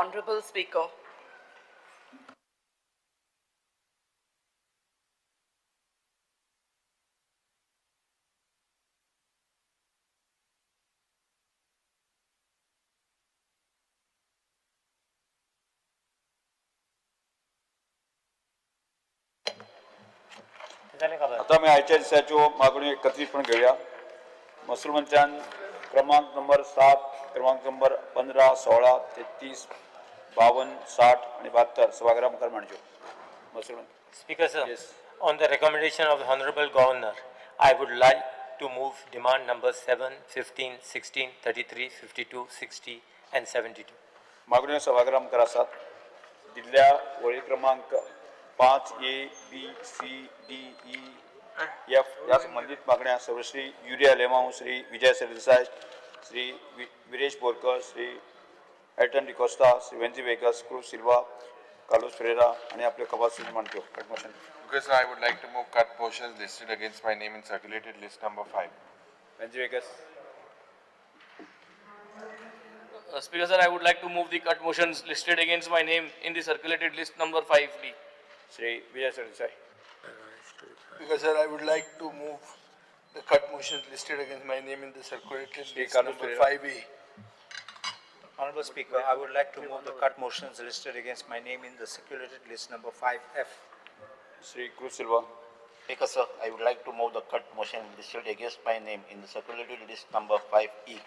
Honorable Speaker. आता मी आयच्या दिसाच्यो मागण्यो एकत्रीतपण घेवया. महसूल मंत्र्यान क्रमांक नंबर 7, क्रमांक नंबर 15, 16, 33, 52, 60 आणि 72 सभागृहा मुखार मांडच्यो. महसूल मंत्री. Speaker sir, Yes. On the recommendation of the Honorable Governor, I would like to move demand number 7, 15, 16, 33, 52, 60 and 72. मागण्यो सभागृहा मुखार आसात. दिल्ल्या वळी क्रमांक 5 A B C D E F ह्या संबंदीत मागण्या सर्वश्री युरी आलेमांव, श्री विजय सरदेसाय, श्री विरेश बोरकर, श्री एल्टन डिकोस्ता, श्री वेन्झी वेगस, क्रूज सिल्वा, कार्लोस फेरेरा आणि आपले कपात सूचना मांडच्यो. Cut motion. Speaker sir, I would like to move cut motions listed against my name in circulated list number 5. Venzy Viegas. Speaker sir, I would like to move the cut motions listed against my name in the circulated list number 5D. Shri Vijay Sardesai. Speaker sir, I would like to move the cut motions listed against my name in the circulated Shri list Carlos number Ferreira. 5A. Honorable Speaker, I would like to move the cut motions listed against my name in the circulated list number 5F. Shri Cruz Silva. Speaker sir, I would like to move the cut motion listed against my name in the circulated list number 5E.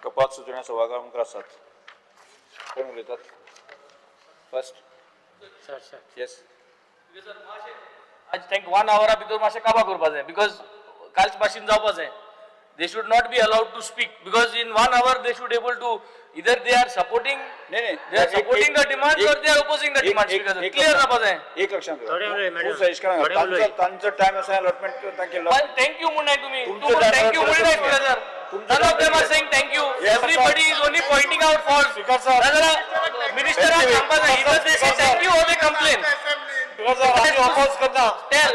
कपात सूचना सभागृहा मुखार आसात. कोण उलयतात? First. Sir, sir. Yes. आज तांकां 1 आवरा भितर मातशें काबार करपा जाय, because कालच भाशेन जावपा जाय. They should not be allowed to speak because in 1 hour they should able to either they are supporting, नाही नाही, they are supporting the demands or they are opposing the demands. Clear जावपा जाय. एक लक्षात थोडे उलय, मॅडम. तूं suggest करना. थोडे उलय. तांचो टायम आसा अलॉटमेंट तांकां केल्लो. पण thank you म्हूण नाय तुमी, तुमचो तूं time thank you म्हूण नाय allotment sir. तुमचो None of time them are allotment. saying thank you. Yes, sir. Everybody is only pointing out faults. Speaker sir. नाजाल्यार मिनिस्टराक सांगपा जाय, either they say thank you or they complain. Tell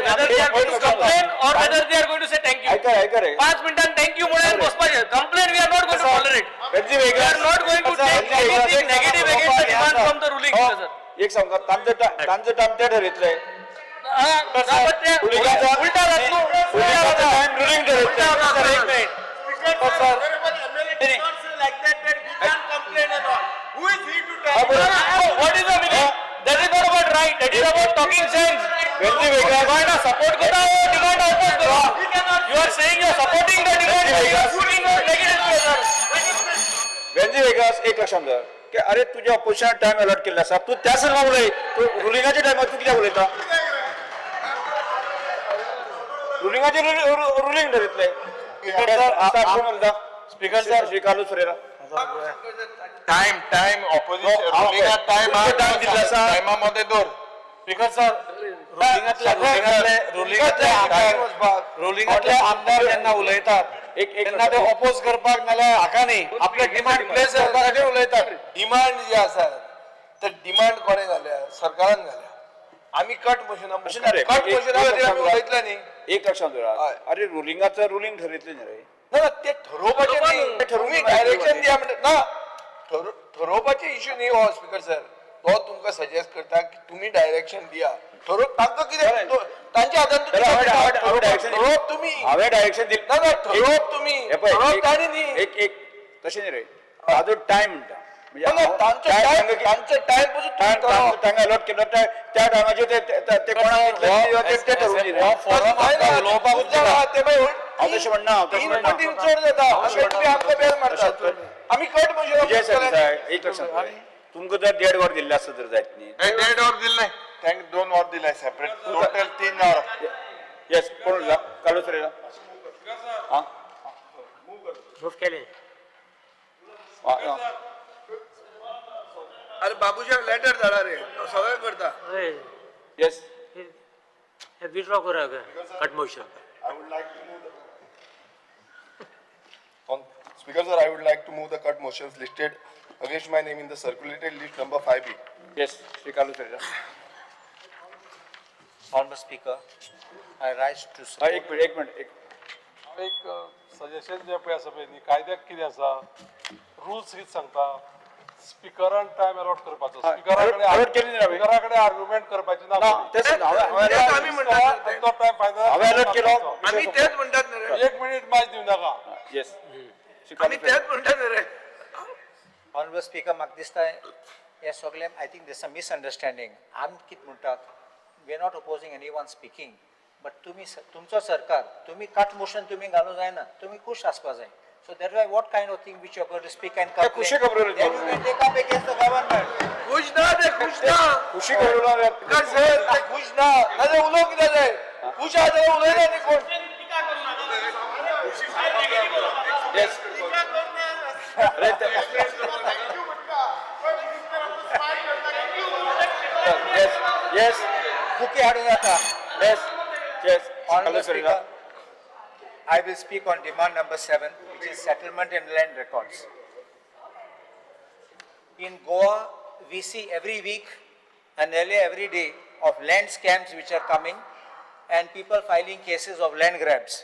whether they are going to complain or whether they are going to say thank you. आयका आयका रे. 5 मिनटां thank you म्हणून बसपाचें. Complain we are not going to tolerate. Venzy We Viegas. are not going to take anything negative against the demand from the ruling, sir. एक सांग, तांचो time ते ठरयतले. उलटा जातलो. टायम रुलींग ठरयतले. एक minute. What is the meaning? That is not about right. That is about talking sense. Venzy Viegas. Demand support करता or demand oppose करता? You are saying you are supporting the demand. You are putting out negative pressure. Venzy Viegas, एक लक्षात धर की अरे तुझ्या opposition time allot केल्लो आसा, तूं त्या संदर्भात उलय. तूं रुलिंगाच्या टायमार तूं कित्याक उलयता? रुलिंगाचे रुलिंग ठरयतले. कोण उलयता? Speaker sir. Shri Carlos Ferreira. Time, time, opposition, No, हांव ruling time, तुमचो time दिल्लो आसा. टायमा मदें दवर. स्पीकर सर, रुलिंगातले आमदार जेन्ना उलयतात एक एक तेन्ना ते ऑपोज करपाक नाल्यार हाका न्ही, आपले डिमांड प्लेस करपा खातीर उलयतात. डिमांड जे आसा ते डिमांड कोणें घाल्या? सरकारान घाल्या. आमी कट मोशना अशें ना रे. कट मोशना खातीर आमी उलयतले न्ही. एक लक्षात दवर. हय. अरे रुलिंगाचो रुलिंग ठरयतले न्ही रे. ना ना, ते ठरोवपाचें न्ही, तुमी डायरेक्शन दिया म्हणटा ना. ठरोवपाचे इशू न्ही हो स्पीकर सर. तो तुमकां सजेस्ट करता की तुमी डायरेक्शन दिया. ठरोव तांकां कितें तांच्या हातान ठरोवप तुमी. हांवें डायरेक्शन दिलें ना ना, ठरोवप तुमी, हे पळय, ठरोवप तांणी न्ही. एक एक तशें न्ही रे, ताजो टायम म्हणटा. ना ना, तांचो टायम, तांचो टायम पसून तुमी ठरोवप. तांकां अलॉट केलो त्या टायमाचेर ते कोणाक दितले ते ठरोवन दिले. उलोवपाकूच दिना. ते पळय, हांव तशें म्हणना, हांव तशें तीन म्हणना. पटीन चड जाता. तुमी आमकां बेल मारतात. आमी कट विजय मोशन सरदेसाय, एक लक्षात दवर. तुमकां जर देड वर दिल्लें आसत तर जायत न्ही. देड वर दिलें, तांकां 2 वर दिलें सेपरेट, टोटल 3 वर. येस, कोण उलयता? कार्लोस फेरेरा. आं Move केलें. आं. अरे बाबूशाक लेटर धाडा रे, तो सगळें करता. हय. येस. हे विथड्रॉ करा cut motion. I would like to move the On Speaker sir, I would like to move the cut motions listed against my name in the circulated list number 5B. Yes, Shri Carlos Ferreira. Honorable Speaker, I rise to हा, support. एक minute, एक minute, एक. एक suggestion जे पळय आसा पळय न्ही, कायद्याक कितें आसा, रुल्स कितें सांगता, स्पिकरान टायम अलॉट करपाचो. Allot केली न्ही हांवें. स्पिकरा कडेन आर्ग्युमेंट करपाची ना. ना, तेच हांवें तेच आमी म्हणटात सर ते. तो टायम फायनल हांवें अलॉट केलो. आमी तेच म्हणटात न्ही रे. एक मिनिट मायज दिवं नाका. येस. आमी तेच म्हणटात न्ही रे. ऑनरेबल स्पीकर, म्हाका दिसता हें सगळें, I think there's a misunderstanding. आमी कितें म्हणटात, we are not opposing anyone speaking, but तुमी तुमचो सरकार, तुमी कट मोशन तुमी घालूंक जायना, तुमी खूश आसपा जाय. So that why what kind of thing which you going to speak and ते खुशी खबर Then you can take up against the government. खुश ना ते, खुश ना. खुशी खबर. स्पीकर सर, ते खुश ना, नाजाल्यार उलोवंक कित्याक जाय? खुश आहा जाल्यार उलयना न्ही कोण. येस. येस येस. बुके हाडून जाता. Yes yes. Honorable Speaker, I will speak on demand number 7, which is settlement and land records. In Goa, we see every week and nearly every day of land scams which are coming and people filing cases of land grabs.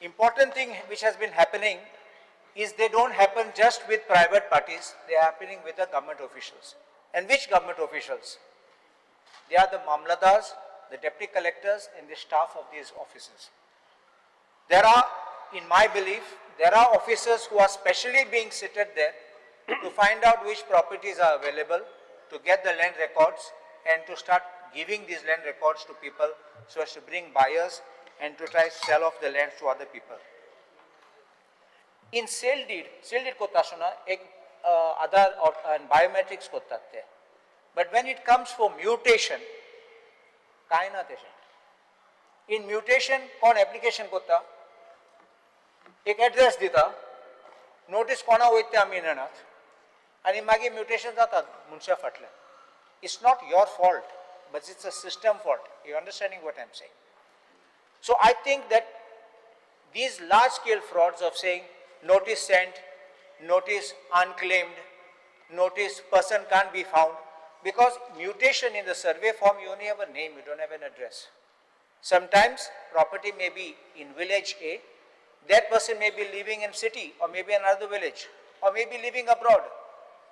Important thing which has been happening is they don't happen just with private parties, they are happening with the government officials. And which government officials? They are the mamladars, the deputy collectors and the staff of these offices. There are, in my belief, there are officers who are specially being seated there to find out which properties are available, to get the land records and to start giving these land records to people so as to bring buyers and to try to sell off the lands to other people. In sale deed, sale deed कोत्ता आसतना एक आधार and biometrics कोत्तात ते. But when it comes for mutation, कांय ना तशें. In mutation कोण application कोत्ता, एक एड्रेस दिता, नोटीस कोणा वयता तें आमी नेणात, आनी मागीर म्युटेशन जाता मनशा फाटल्यान. It's not your fault, but it's a system fault. You understanding what I am saying? So I think that these large scale frauds of saying notice sent, notice unclaimed, notice person can't be found, because mutation in the survey form, you only have a name, you don't have an address. Sometimes property may be in village A, that person may be living in city or maybe another village or maybe living abroad.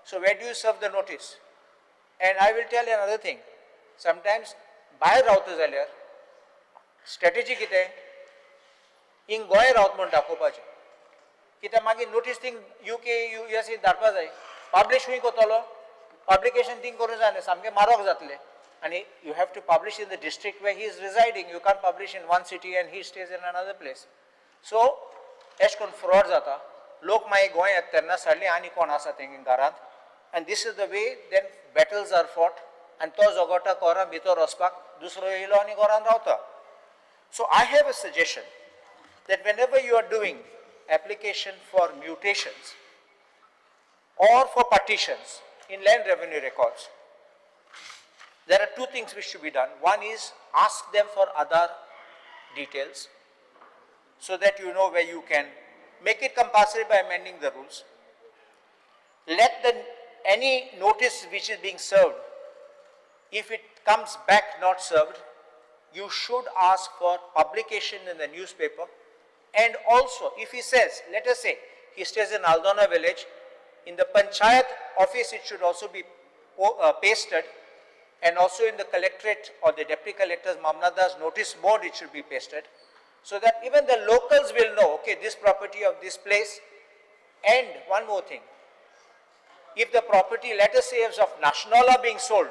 So where do you serve the notice? And I will tell you another thing. Sometimes भायर रावता जाल्यार strategy कितें, हिंग गोंय रावत म्हूण दाखोवपाचें, कित्याक मागीर notice thing UK US धाडपा जाय. पब्लिश खंय करतलो, पब्लिकेशन थिंग करूंक जायना, सामकें मारोग जातलें. आनी you have to publish in the district where he is residing. You can publish in one city and he stays in another place. So एश करून फ्रॉड जाता. लोक मागीर गोंय येता तेन्ना सडली आनी कोण आसा तेंगे घरांत, and this is the way then battles are fought. आनी तो झगडटा घरां भितर वचपाक, दुसरो येयलो आनी घरान रावता. So I have a suggestion that whenever you are doing application for mutations or for partitions in land revenue records, there are two things which should be done. One is ask them for other details so that you know where you can make it compulsory by amending the rules. Let the any notice which is being served, if it comes back not served, you should ask for publication in the newspaper. And also, if he says, let us say, he stays in Aldona village, in the panchayat office it should also be pasted, and also in the collectorate or the deputy collector's Mamladar's notice board it should be pasted, so that even the locals will know, okay, this property of this place. And one more thing, if the property, let us say, is of Nationala being sold,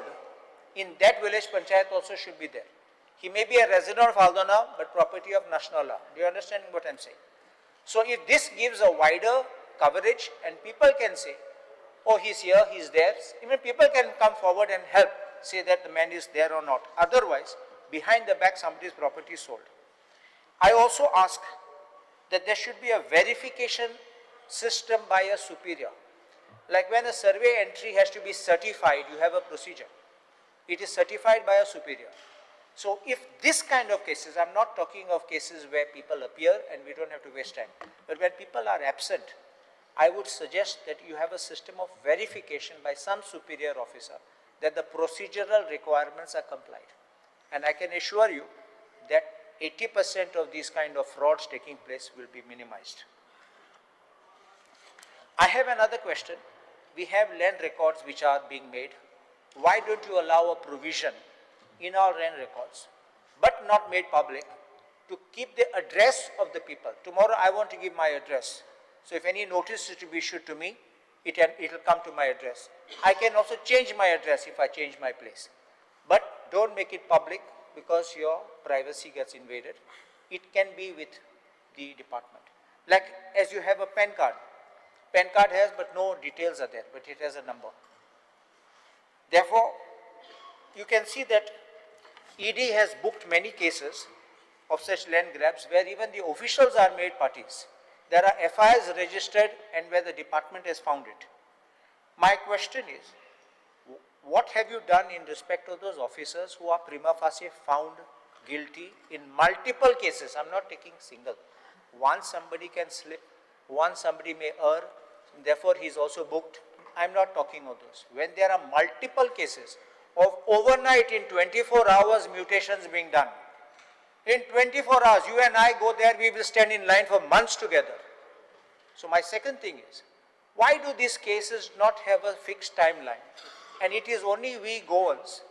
in that village panchayat also should be there. He may be a resident of Aldona, but property of Nationala. Do you understand what I am saying? So if this gives a wider coverage and people can say, oh, he's here, he's there, even people can come forward and help, say that the man is there or not. Otherwise, behind the back, somebody's property is sold. I also ask that there should be a verification system by a superior. Like when a survey entry has to be certified, you have a procedure. It is certified by a superior. So if this kind of cases, I'm not talking of cases where people appear and we don't have to waste time, but when people are absent, I would suggest that you have a system of verification by some superior officer that the procedural requirements are complied. And I can assure you that 80% of these kind of frauds taking place will be minimized. I have another question, We have land records which are being made. Why don't you allow a provision in our land records, but not made public, to keep the address of the people? Tomorrow I want to give my address. So if any notice is to be issued to me, it'll come to my address. I can also change my address if I change my place. But don't make it public because your privacy gets invaded. It can be with the department. Like as you have a PAN card. PAN card has, but no details are there, but it has a number. Therefore, you can see that ED has booked many cases of such land grabs where even the officials are made parties. There are FIRs registered and where the department has found it. My question is, what have you done in respect of those officers who are prima facie found guilty in multiple cases? I'm not taking single. Once somebody can slip, once somebody may err, therefore he is also booked. I'm not talking of those. When there are multiple cases of overnight in 24 hours mutations being done, in 24 hours, you and I go there, we will stand in line for months together. So my second thing is, why do these cases not have a fixed timeline? And it is only we Goans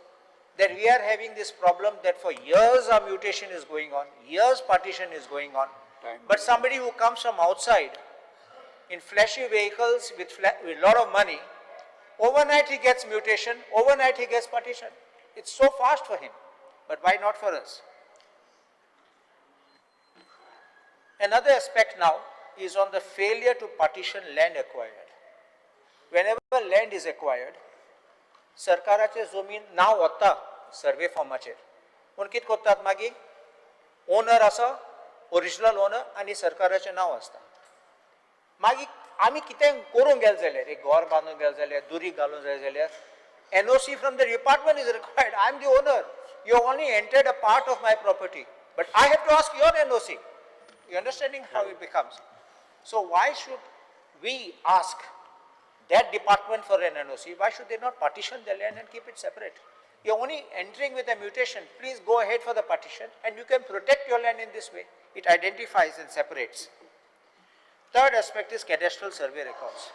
that we are having this problem that for years our mutation is going on, years partition is going on. But somebody who comes from outside in flashy vehicles with a lot of money, overnight he gets mutation, overnight he gets partition. It's so fast for him, but why not for us? Another aspect now is on the failure to partition land acquired. Whenever land is acquired, सरकाराचे जमीन नाव वता survey फॉर्माचेर, पूण कितें करतात मागीर owner आसा, original owner आनी सरकाराचें नांव आसता. मागीर आमी कितें करूंक गेले जाल्यार, एक घर बांदूंक गेले जाल्यार, दुरीग घालूंक जाय जाल्यार NOC from the department is required. I am the owner. You only entered a part of my property, but I have to ask your NOC. You understanding how it becomes? So why should we ask that department for an NOC? Why should they not partition the land and keep it separate? You're only entering with a mutation. Please go ahead for the partition and you can protect your land in this way. It identifies and separates. Third aspect is cadastral survey records.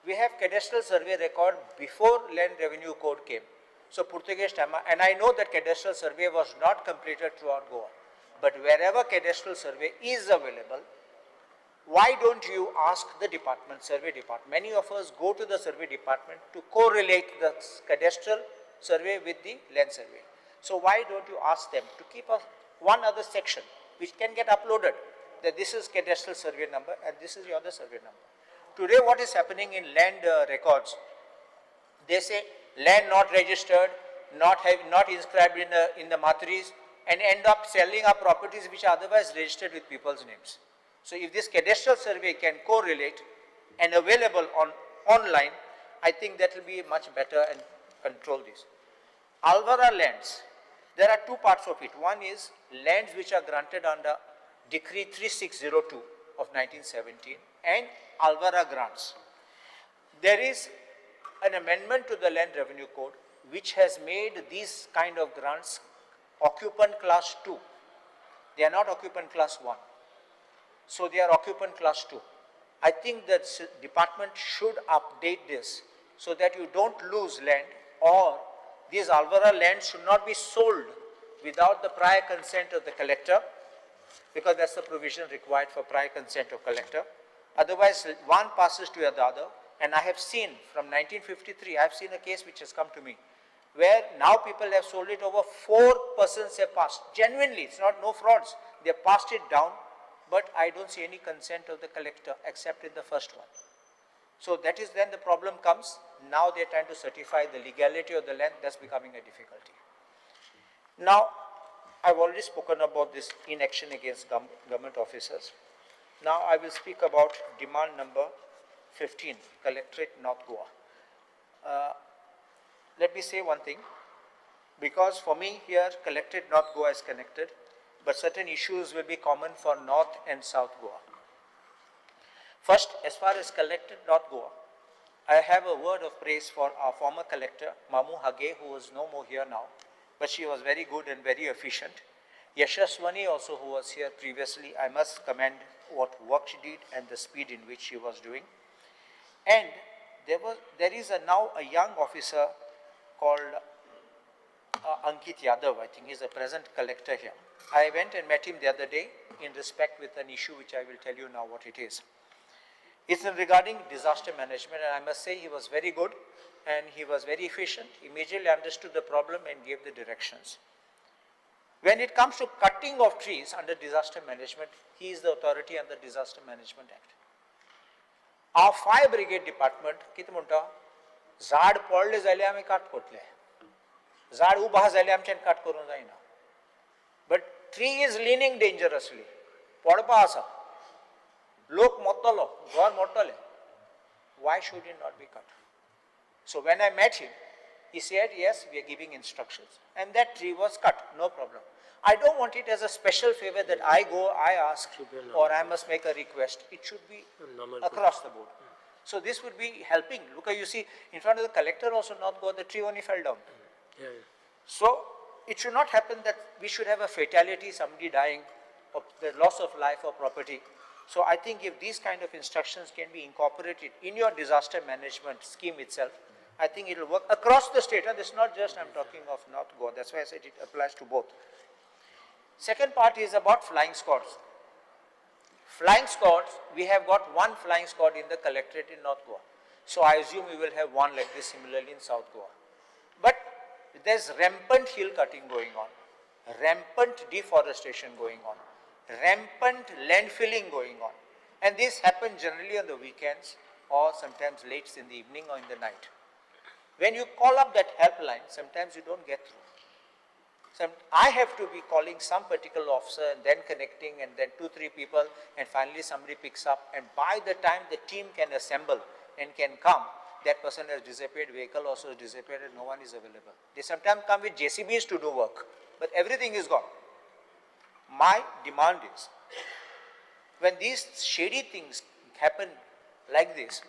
We have cadastral survey record before Land Revenue Code came. So Portuguese time, and I know that cadastral survey was not completed throughout Goa. But wherever cadastral survey is available, why don't you ask the department, survey department? Many of us go to the survey department to correlate the cadastral survey with the land survey. So why don't you ask them to keep a one other section which can get uploaded, that this is cadastral survey number and this is your other survey number. Today what is happening in land records, they say land not registered, not inscribed in the matris, and end up selling our properties which are otherwise registered with people's names. So if this cadastral survey can correlate and available on online, I think that will be much better and control this. Alvara lands, there are two parts of it. One is lands which are granted under Decree 3602 of 1917 and Alvara grants. There is an amendment to the Land Revenue Code which has made these kind of grants occupant class 2. They are not occupant class 1. So they are occupant class 2. I think that department should update this so that you don't lose land, or these Alvara lands should not be sold without the prior consent of the collector, because that's the provision required for prior consent of collector. Otherwise, one passes to the other, and I have seen from 1953, I have seen a case which has come to me, where now people have sold it, over 4 persons have passed. Genuinely, it's not no frauds. They have passed it down, but I don't see any consent of the collector except in the first one. So that is when the problem comes. Now they're trying to certify the legality of the land. That's becoming a difficulty. Now, I've already spoken about this inaction against government officers. Now I will speak about demand number 15, Collectorate North Goa. Let me say one thing, because for me here, Collectorate North Goa is connected, but certain issues will be common for North and South Goa. First, as far as Collectorate North Goa, I have a word of praise for our former collector, Mamu Hage, who is no more here now, but she was very good and very efficient. Yashaswani also, who was here previously, I must commend what work she did and the speed in which she was doing. And There is now a young officer called Ankit Yadav, I think he's the present collector here. I went and met him the other day in respect with an issue which I will tell you now what it is. It's in regarding disaster management, and I must say he was very good and he was very efficient, immediately understood the problem and gave the directions. When it comes to cutting of trees under disaster management, he is the authority under Disaster Management Act. Our fire brigade department, कितें म्हणटा, झाड पडलें जाल्यार आमी काट करतले, झाड उबो आहा जाल्यार आमच्यान काट करूंक जायना. But tree is leaning dangerously, पडपा आसा, लोक मरतलो, घर मोडटले. Why should it not be cut? So when I met him, he said, yes, we are giving instructions. And that tree was cut, no problem. I don't want it as a special favor that I go, I ask, or I must make a request. It should be across the board. So this would be helping. Look, you see, in front of the collector also not go, the tree only fell down. Yeah. So it should not happen that we should have a fatality, somebody dying, or the loss of life or property. So I think if these kind of instructions can be incorporated in your disaster management scheme itself, I think it will work across the state. And it's not just I'm talking of North Goa. That's why I said it applies to both. Second part is about flying squads. Flying squads, we have got one flying squad in the collectorate in North Goa. So I assume we will have one like this similarly in South Goa. But there's rampant hill cutting going on, rampant deforestation going on, rampant landfilling going on. And this happens generally on the weekends or sometimes late in the evening or in the night. When you call up that helpline, sometimes you don't get through. I have to be calling some particular officer and then connecting and then 2-3 people, and finally somebody picks up, and by the time the team can assemble and can come, that person has disappeared, vehicle also has disappeared, and no one is available. They sometimes come with JCBs to do work, but everything is gone. My demand is, when these shady things happen like this,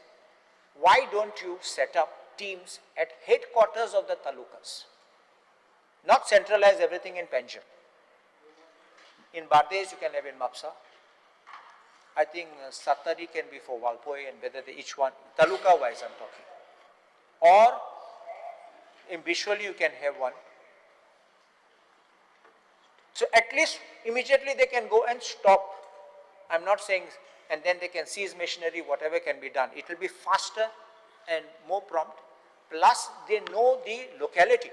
why don't you set up teams at headquarters of the talukas? Not centralize everything in Panjim. In Bardez, you can have in Mapsa. I think Satari can be for Valpoi, and whether they each one, taluka wise I'm talking. Or in Bishwali you can have one. So at least immediately they can go and stop. I'm not saying, and then they can seize machinery, whatever can be done. It will be faster and more prompt. Plus they know the locality.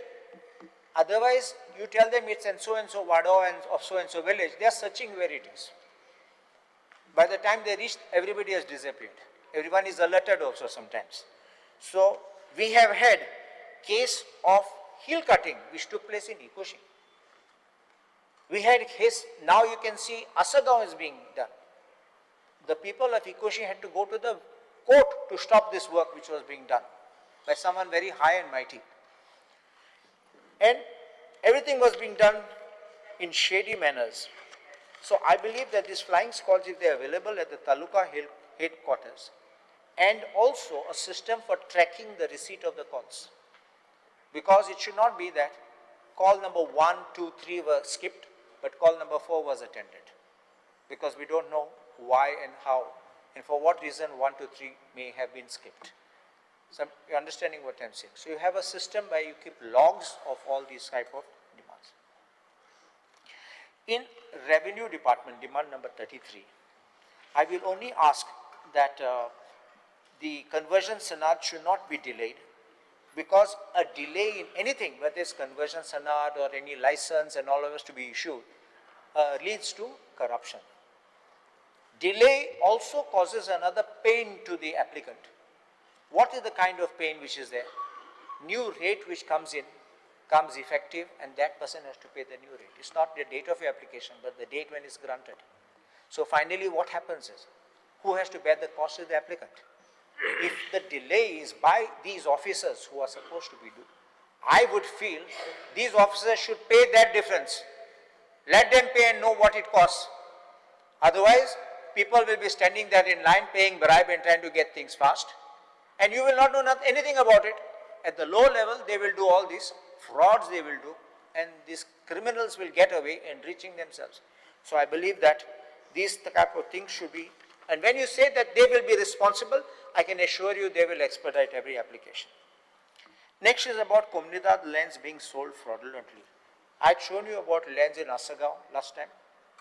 Otherwise, you tell them it's in so and so wado and of so and so village, they are searching where it is. By the time they reach, everybody has disappeared. Everyone is alerted also sometimes. So we have had case of hill cutting which took place in Ikoshi. We had case, now you can see Asagaon is being done. The people of Ikoshi had to go to the court to stop this work which was being done by someone very high and mighty. And everything was being done in shady manners. So I believe that these flying squads, if they are available at the Taluka headquarters, and also a system for tracking the receipt of the calls. Because it should not be that call number 1, 2, 3 were skipped, but call number 4 was attended. Because we don't know why and how, and for what reason 1, 2, 3 may have been skipped. So you're understanding what I'm saying. So you have a system where you keep logs of all these type of demands. In revenue department, demand number 33, I will only ask that the conversion sanad should not be delayed, because a delay in anything, whether it's conversion sanad or any license and all of us to be issued, leads to corruption. Delay also causes another pain to the applicant. What is the kind of pain which is there? New rate which comes in, comes effective, and that person has to pay the new rate. It's not the date of your application, but the date when it's granted. So finally what happens is, who has to bear the cost is the applicant. If the delay is by these officers who are supposed to be doing, I would feel these officers should pay that difference. Let them pay and know what it costs. Otherwise, people will be standing there in line paying bribe and trying to get things fast. And you will not know anything about it. At the low level, they will do all these frauds they will do, and these criminals will get away enriching themselves. So I believe that these type of things should be, and when you say that they will be responsible, I can assure you they will expedite every application. Next is about Comunidade lands being sold fraudulently. I had shown you about lands in Assagao last time.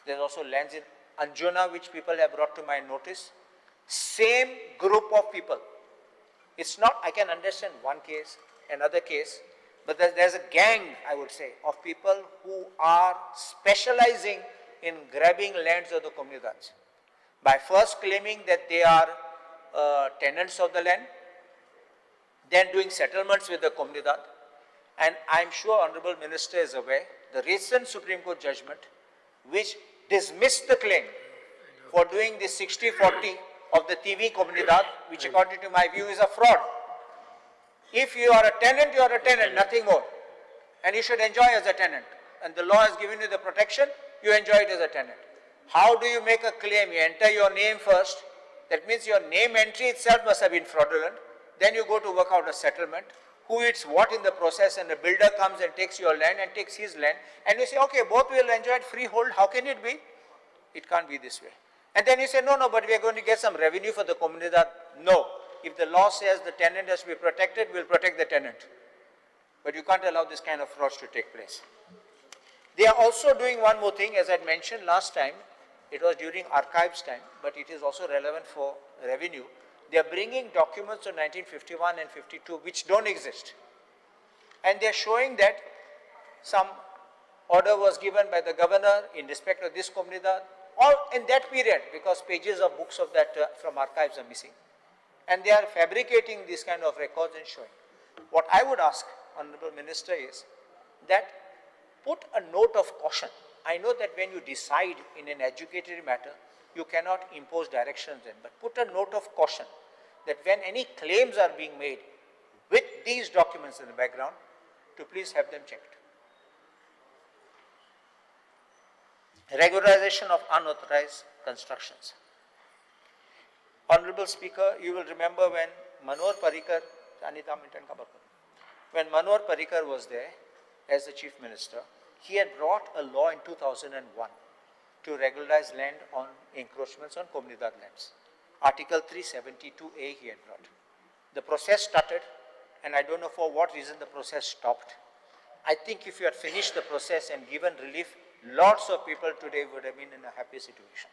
There's also lands in Anjuna which people have brought to my notice. Same group of people. It's not, I can understand one case, another case, but there's a gang, I would say, of people who are specializing in grabbing lands of the Comunidades. By first claiming that they are tenants of the land, then doing settlements with the Comunidade, and I'm sure Honorable Minister is aware, the recent Supreme Court judgment, which dismissed the claim for doing the 60-40 of the Tivim Comunidade, which according to my view is a fraud. If you are a tenant, you are a tenant, nothing more. And you should enjoy as a tenant. And the law has given you the protection, you enjoy it as a tenant. How do you make a claim? You enter your name first. That means your name entry itself must have been fraudulent. Then you go to work out a settlement. Who eats what in the process, and the builder comes and takes your land and takes his land. And you say, okay, both will enjoy it freehold. How can it be? It can't be this way. And then you say, no, no, but we are going to get some revenue for the Comunidade. No. If the law says the tenant has to be protected, we'll protect the tenant. But you can't allow this kind of frauds to take place. They are also doing one more thing, as I had mentioned last time, it was during archives time, but it is also relevant for revenue. They are bringing documents of 1951 and 52 which don't exist. And they are showing that some order was given by the governor in respect of this Comunidade, all in that period, because pages of books of that from archives are missing. And they are fabricating these kind of records and showing. What I would ask, Honorable Minister, is that put a note of caution. I know that when you decide in an adjudicatory matter, you cannot impose directions then, but put a note of caution that when any claims are being made with these documents in the background, to please have them checked. Regularization of unauthorized constructions. Honorable Speaker, you will remember when Manohar Parrikar, when Manohar Parrikar was there as the Chief Minister, he had brought a law in 2001 to regularize land on encroachments on Comunidade lands. Article 372A he had brought. The process started, and I don't know for what reason the process stopped. I think if you had finished the process and given relief, lots of people today would have been in a happy situation.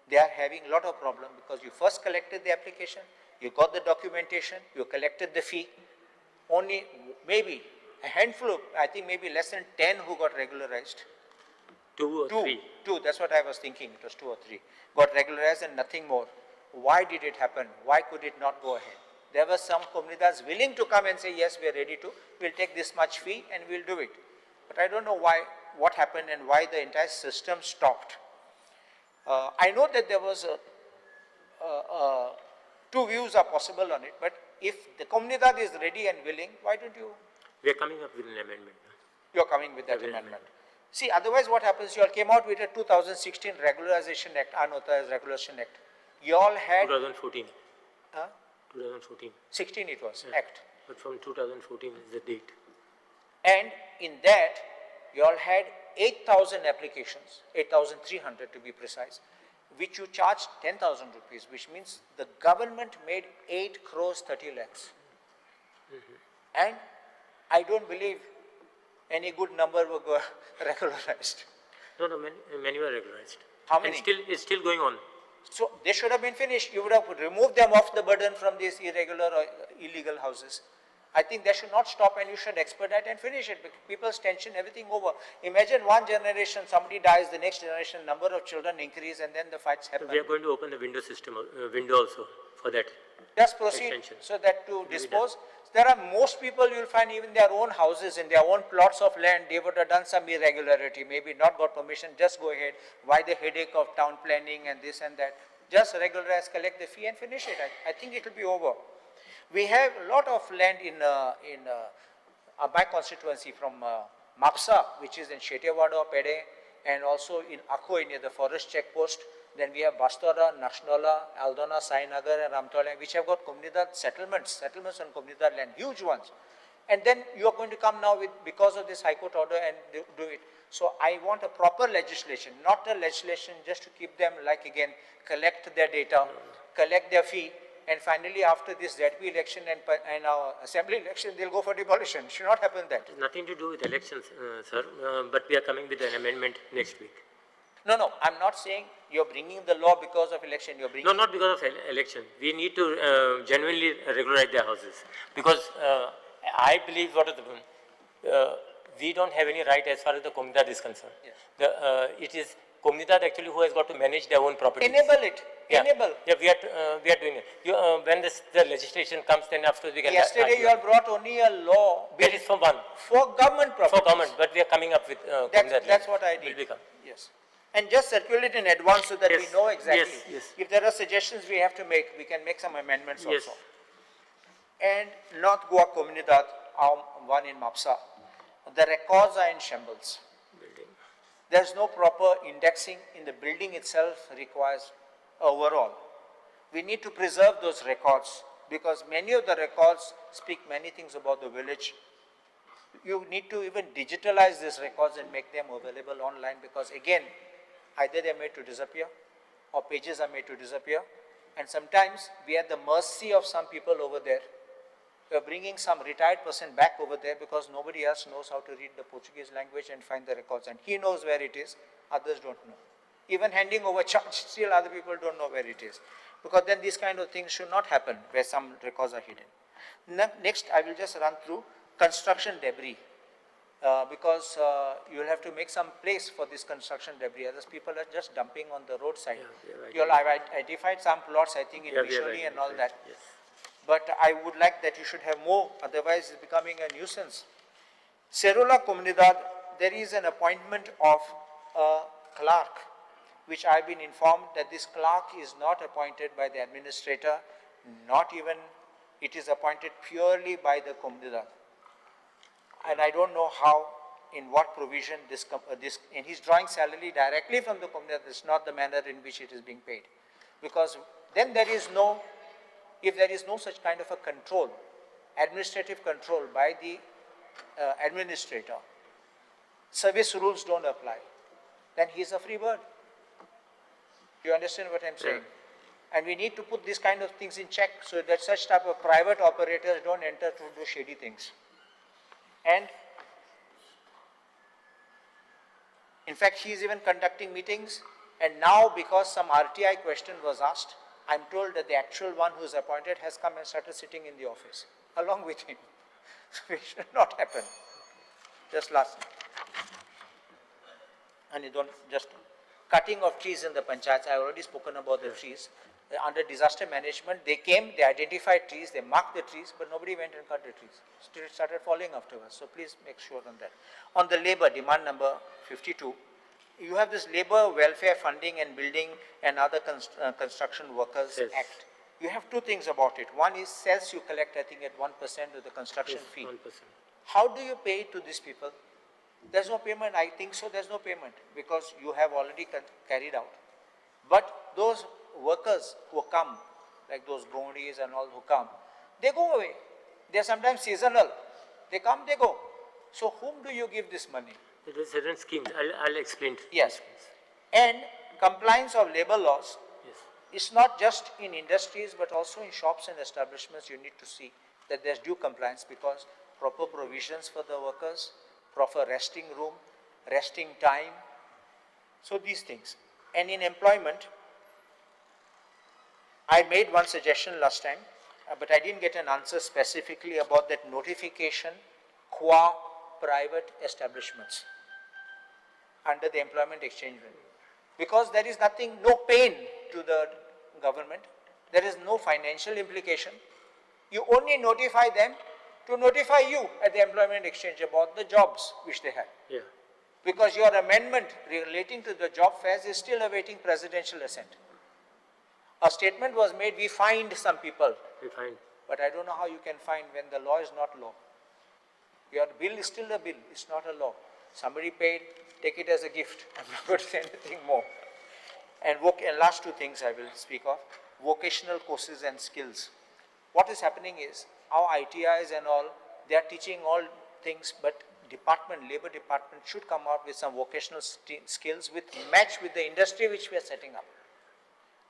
They are having a lot of problem because you first collected the application, you got the documentation, you collected the fee. Only maybe a handful of, I think maybe less than 10 who got regularized. 2 or 3. Two, that's what I was thinking, it was 2 or 3. Got regularized and nothing more. Why did it happen? Why could it not go ahead? There were some comunidades willing to come and say, yes, we are ready to, we'll take this much fee and we'll do it. But I don't know why, what happened and why the entire system stopped. I know that there was two views are possible on it, but if the comunidad is ready and willing, why don't you? We are coming up with an amendment. You are coming with that amendment. See, otherwise what happens, you all came out with a 2016 Regularization Act, Unauthorized Regularization Act. You all had... 2014. Huh? 2014. 16 it was, yeah. Act. But from 2014 is the date. And in that, you all had 8,000 applications, 8,300 to be precise, which you charged 10,000 rupees, which means the government made 8 crores 30 lakhs. Mm-hmm. And I don't believe any good number were regularized. No, no, many were regularized. How many? And still, it's still going on. So they should have been finished. You would have removed them off the burden from these irregular or illegal houses. I think they should not stop, and you should expedite and finish it, because people's tension, everything over. Imagine one generation, somebody dies, the next generation, number of children increase, and then the fights happen. We are going to open the window system, window also for that. Just proceed extension. So that to dispose. There are most people you will find even their own houses, in their own plots of land, they would have done some irregularity, maybe not got permission, just go ahead. Why the headache of town planning and this and that? Just regularize, collect the fee and finish it. I think it will be over. We have a lot of land in my constituency from Mapsa, which is in Shetewada, Pede, and also in Akoi near the forest checkpost. Then we have Bastora, Naxnola, Aldona, Sainagar, and Ramtola, which have got Comunidade settlements on Comunidade land, huge ones. And then you are going to come now with, because of this High Court order, and do it. So I want a proper legislation, not a legislation just to keep them, like again, collect their data, collect their fee, And finally, after this ZP election and our assembly election, they'll go for demolition. Should not happen that. Nothing to do with elections, sir, but we are coming with an amendment next week. No, no, I'm not saying you're bringing the law because of election, you're bringing. No, not because of election. We need to genuinely regularize their houses, because I believe what are the, we don't have any right as far as the Comunidad is concerned. Yes. It is Comunidad actually who has got to manage their own properties. Enable it. Yeah. Enable. Yeah, we are doing it. When the legislation comes, then after we can. Yesterday you have brought only a law. That is for one. For government properties. For government, but we are coming up with. That's what I did. Will become. Yes. And just circulate in advance so that yes. we know exactly. Yes, yes. If there are suggestions we have to make, we can make some amendments yes. also. And North Goa Comunidad, our one in Mapsa, the records are in shambles. Building. There's no proper indexing in the building itself requires overall. We need to preserve those records because many of the records speak many things about the village. You need to even digitalize these records and make them available online because again, either they're made to disappear or pages are made to disappear. And sometimes we are at the mercy of some people over there. We are bringing some retired person back over there because nobody else knows how to read the Portuguese language and find the records. And he knows where it is, others don't know. Even handing over charge, still other people don't know where it is. Because then these kind of things should not happen where some records are hidden. Next, I will just run through construction debris. Because you will have to make some place for this construction debris. Others people are just dumping on the roadside. Yeah, you all have identified some plots, I think, in Bisholi and all that. Yes. But I would like that you should have more, otherwise it's becoming a nuisance. Serula Comunidad, there is an appointment of a clerk, which I've been informed that this clerk is not appointed by the administrator, not even, it is appointed purely by the Comunidad. And I don't know how, in what provision this, and he's drawing salary directly from the Comunidad. It's not the manner in which it is being paid. Because then there is no, if there is no such kind of a control, administrative control by the administrator, service rules don't apply, then he's a free bird. Do you understand what I'm saying? Yeah. And we need to put these kind of things in check so that such type of private operators don't enter to do shady things. And in fact, he is even conducting meetings. And now, because some RTI question was asked, I'm told that the actual one who is appointed has come and started sitting in the office along with him, which should not happen. Just last. And you don't just cutting of trees in the panchayats. I've already spoken about the trees. Under disaster management, they came, they identified trees, they marked the trees, but nobody went and cut the trees. Still it started falling afterwards. So please make sure on that. On the labor, demand number 52, you have this Labor Welfare Funding and Building and Other Construction Workers yes. Act. You have two things about it. One is sales you collect, I think, at 1% of the construction yes, fee. 1%. How do you pay to these people? There's no payment. I think so. There's no payment because you have already carried out. But those workers who come, like those gondis and all who come, they go away. They are sometimes seasonal. They come, they go. So whom do you give this money? There is certain schemes. I'll explain. Yes. And compliance of labor laws. Yes. It's not just in industries, but also in shops and establishments. You need to see that there's due compliance because proper provisions for the workers, proper resting room, resting time. So these things. And in employment, I made one suggestion last time, but I didn't get an answer specifically about that notification qua private establishments under the Employment Exchange Bill. Because there is nothing, no pain to the government, there is no financial implication. You only notify them to notify you at the Employment Exchange about the jobs which they have. Yeah. Because your amendment relating to the job fairs is still awaiting presidential assent. A statement was made, we fined some people. We find. But I don't know how you can find when the law is not law. Your bill is still a bill, it's not a law. Somebody paid, take it as a gift. I'm not going to say anything more. And last two things I will speak of, vocational courses and skills. What is happening is, our ITIs and all, they are teaching all things, but department, labor department should come out with some vocational skills with match with the industry which we are setting up.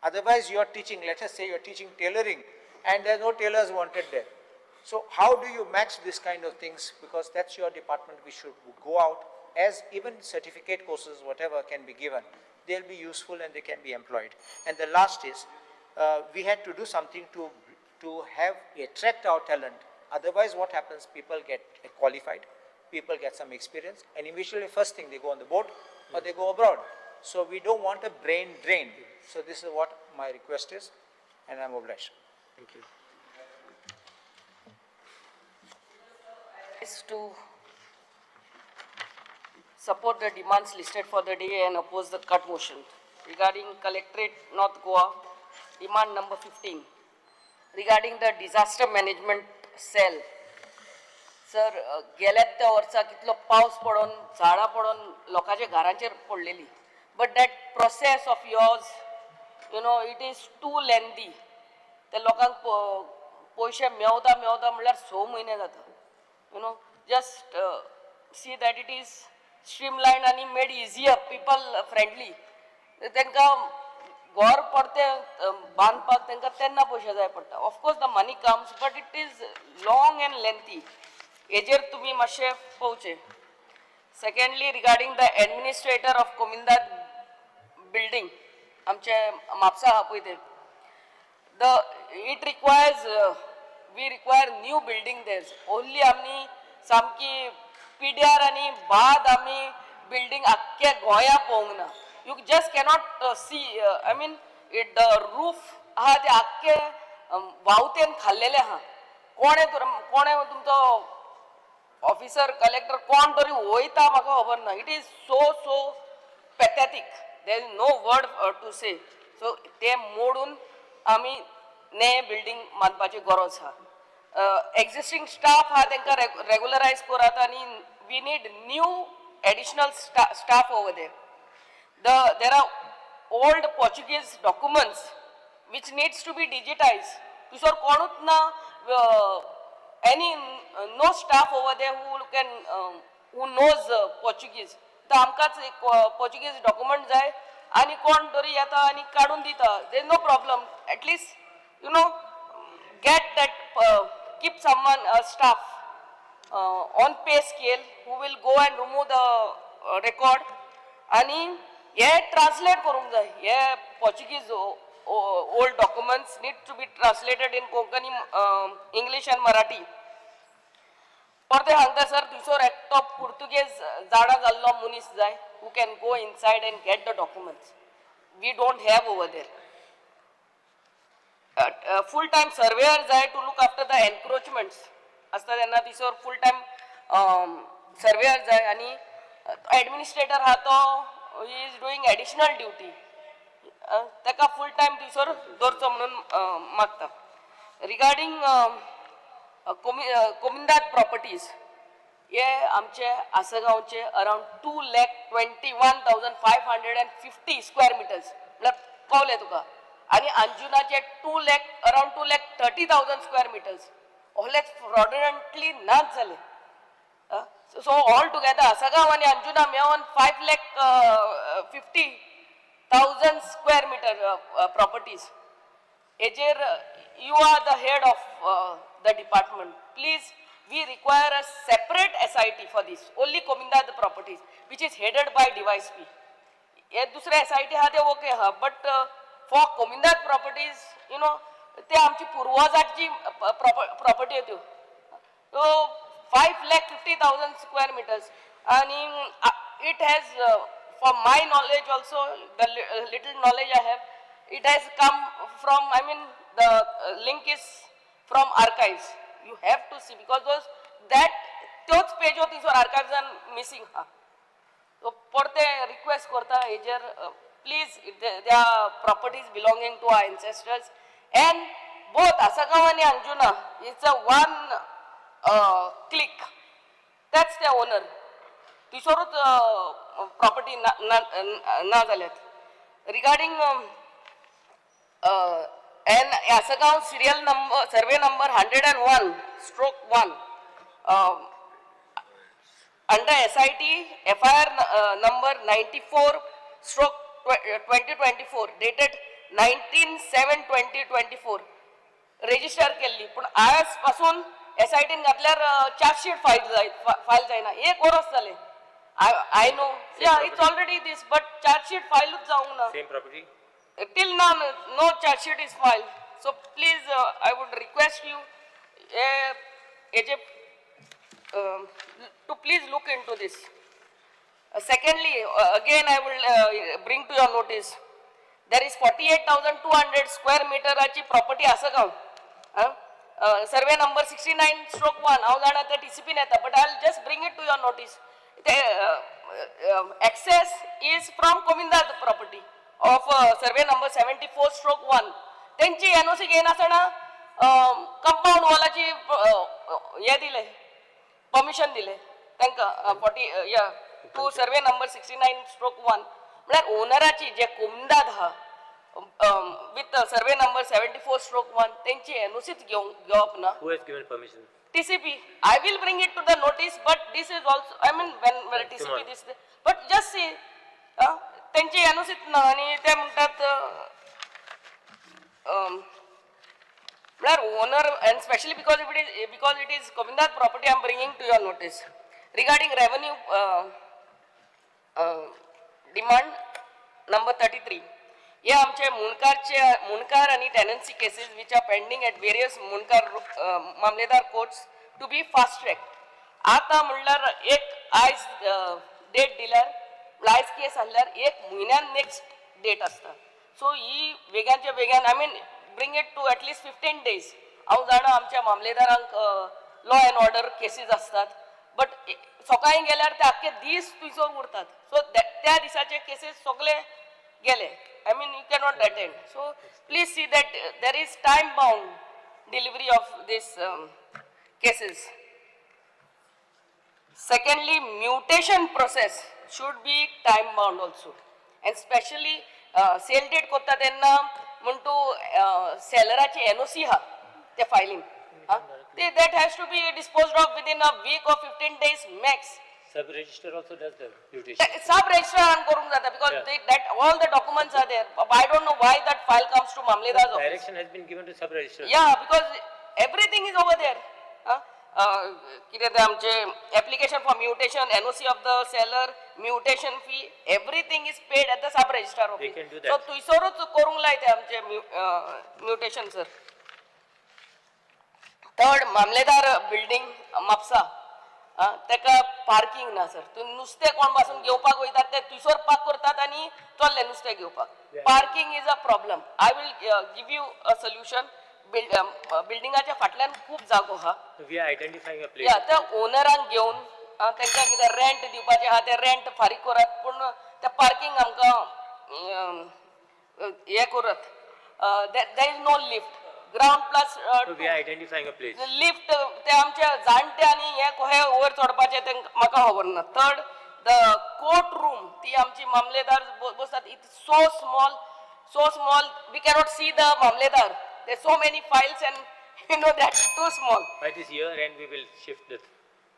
Otherwise, you are teaching, let us say you are teaching tailoring, And there are no tailors wanted there. So how do you match this kind of things? Because that's your department, we should go out as even certificate courses, whatever can be given, they'll be useful and they can be employed. And the last is, we had to do something to have attract our talent. Otherwise, what happens, people get qualified, people get some experience, and immediately first thing they go on the boat or they go abroad. So we don't want a brain drain. So this is what my request is, and I'm obliged. Thank you. Is to support the demands listed for the day and oppose the cut motion regarding Collectorate North Goa, demand number 15, regarding the disaster management cell. Sir, गेल्यात त्या वर्सा कितलो पावस पडोन झाडां पडोन लोकांच्या घरांचेर पडलेली, but that process of yours, it is too lengthy. ते लोकांक पयशे मेवता मेवता म्हणल्यार 6 म्हयने जाता. Just see that it is streamlined आनी मेड इजियर, पिपल फ्रेंडली. तांकां घर परतें बांदपाक तांकां तेन्ना पयशे जाय पडटा. Of course the money comes, but it is long and lengthy. हेजेर तुमी मातशें पळोवचें. Secondly, regarding the administrator of Comunidade building, आमचे म्हापसा आहा पळय तें, the it requires we require new building there. Only आमी सामकी पिड्यार आनी बाद आमी बिल्डींग आख्ख्या गोंया पळोवंक ना. You just cannot see, I mean it the roof आहा ते आख्खे व्हांवतेन खाल्लेले आहा. कोणे कोणे तुमचो ऑफिसर कलेक्टर कोण तरी वयता म्हाका खबर ना. It is so so pathetic, there is no word to say. So ते मोडून आमी ने बिल्डींग बांदपाची गरज आहा. एक्झिस्टींग स्टाफ आहा तांकां रेगुलरायज करात आनी we need new additional staff over there. There are old Portuguese documents which needs to be digitized. दुसरो कोणूच ना, any no staff over there who can who knows Portuguese. तर आमकांच एक पोर्चुगीज डॉक्युमेंट जाय आनी कोण तरी येता आनी काडून दिता. There is no problem. At least get that, keep someone, staff on pay scale who will go and remove the record. आनी हे ट्रान्सलेट करूंक जाय. हे Portuguese old documents need to be translated in Konkani, English and Marathi. परते सांगता sir, थंयसर एकटो पुर्तुगेज जाणा जाल्लो मनीस जाय who can go inside and get the documents. We don't have over there. Full time surveyor जाय to look after the encroachments आसता तेन्ना थंयसर फूल टायम सर्वेयर जाय. आनी एडमिनिस्ट्रेटर आहा तो he is doing additional duty, ताका फूल टायम थंयसर दवरचो म्हणून मागता. रिगार्डींग कोमिंदाद प्रॉपर्टीज, हे आमचे आसगांवचे around 2,21,550 square meters म्हळ्यार कवलें तुका. आनी अंजुनाचे 2 lakh, around 2,30,000 square meters ओहलेच फ्रॉडुलंटली नाच जाले. सो ऑल टुगेदर आसगांव आनी अंजुना मेळोन 5,50,000 square meter properties. हेजेर you are the head of the department. Please, we require a separate SIT for this, only Comunidade properties, which is headed by DYSP. हे दुसरे SIT आहा ते okay आहा, but for Comunidade properties, ते आमची पुर्वजांची property त्यो. So 5,50,000 square meters आणि it has, for my knowledge also, the little knowledge I have, it has come from, I mean, the link is from archives. You have to see because those that त्योच Peugeot थंयसर आर्काइव्सान missing आहा. So परते request करता हेजेर, please, their properties belonging to our ancestors and both Assagao आनी Anjuna, it's a one click, that's the owner. थंयसरूच property ना जाल्यात. Regarding and Assagao serial number, survey number 101/1, under SIT FIR number 94/2024 dated 19/7/2024. Register केल्ली पूण आयज पासून S I tin घातल्यार chargesheet file जाय फायल जायना एक वरस जालें. I know, yeah, it's already this, but chargesheet फायलूच जावंक ना. Same property? Till now, no charge sheet is filed. So please, I would request you to please look into this. Secondly, again I will bring to your notice, there is 48,200 square meter ची property Assagao. Survey number 69/1. हांव जाणा ते TCP येता, but I will just bring it to your notice. ते access is from Comunidade property of survey number 74/1. तेंची NOC घेयनासतना compound वॉलाची हे दिले, permission दिले तांकां 40 या to survey number 69/1. म्हळ्यार ओनराची जे कोमिंदाद आहा with survey number 74/1 तेंची एनओसीच घेवप ना. Who has given permission? TCP. I will bring it to the notice, but this is also, I mean, when TCP Tomorrow. this, but just see, तेंची एनओसीच ना आनी ते म्हणटात म्हळ्यार owner, and specially because it is Comunidade property, I am bringing to your notice. Regarding revenue demand number 33, हे आमचे मुणकारचे मुणकार आनी tenancy cases which are pending at various Mundkar Mamledar courts to be fast track. आतां म्हणल्यार एक आयज date दिल्यार, आयज केस आहल्यार एक म्हयन्यान नेक्स्ट डेट आसता. सो ही वेगानच्या वेगान, I mean, bring it to at least 15 days. हांव जाणा आमच्या मामलेदारांक लॉ एंड ऑर्डर केसीस आसतात, बट सकाळी गेल्यार ते आख्खे दीस थंयसर उरतात. सो त्या दिसाचे केसीस सगळे गेले. I mean, you cannot attend. So please see that there is time bound delivery of this cases. Secondly, mutation process should be time bound also. And specially sale deed करता तेन्ना म्हण तूं सेलराची NOC आहा ते filing ते that has to be disposed of within a week or 15 days max. Sub registrar also does the mutation. सब रजिस्ट्रारान करूंक जाता because that all the documents are there. I don't know why that file comes to Mamledar's office. Direction has been given to sub registrar. Yeah, because everything is over there. कितें तें आमचे application for mutation, NOC of the seller, mutation fee, everything is paid at the sub registrar They office. can do so that. थंयसरूच करूंक लाय ते आमचे mutation sir. Third, Mamledar building Mapusa, तेका parking ना सर. तूं नुस्तें कोण पासून घेवपाक वयतात ते थंयसर पार्क करतात आनी चल्ले नुस्तें घेवपाक. Parking is a problem. I will give you a solution. बिल्डिंगाच्या फाटल्यान खूब जागो आहा. We are identifying a place. या त्या ओनरांक घेवन तांकां कितें रेंट दिवपाचें आहा तें रेंट फारीक करात, पूण तें पार्किंग आमकां हें करात. There is no lift, ground plus So we are identifying a place. Lift ते आमचे जाणटे आनी हे कहे वयर चडपाचें तांकां म्हाका खबर ना. थर्ड, the court room, ती आमची मामलेदार बसतात, it so small, so small, we cannot see the Mamledar. They so many files and that too small. By this year end, we will shift the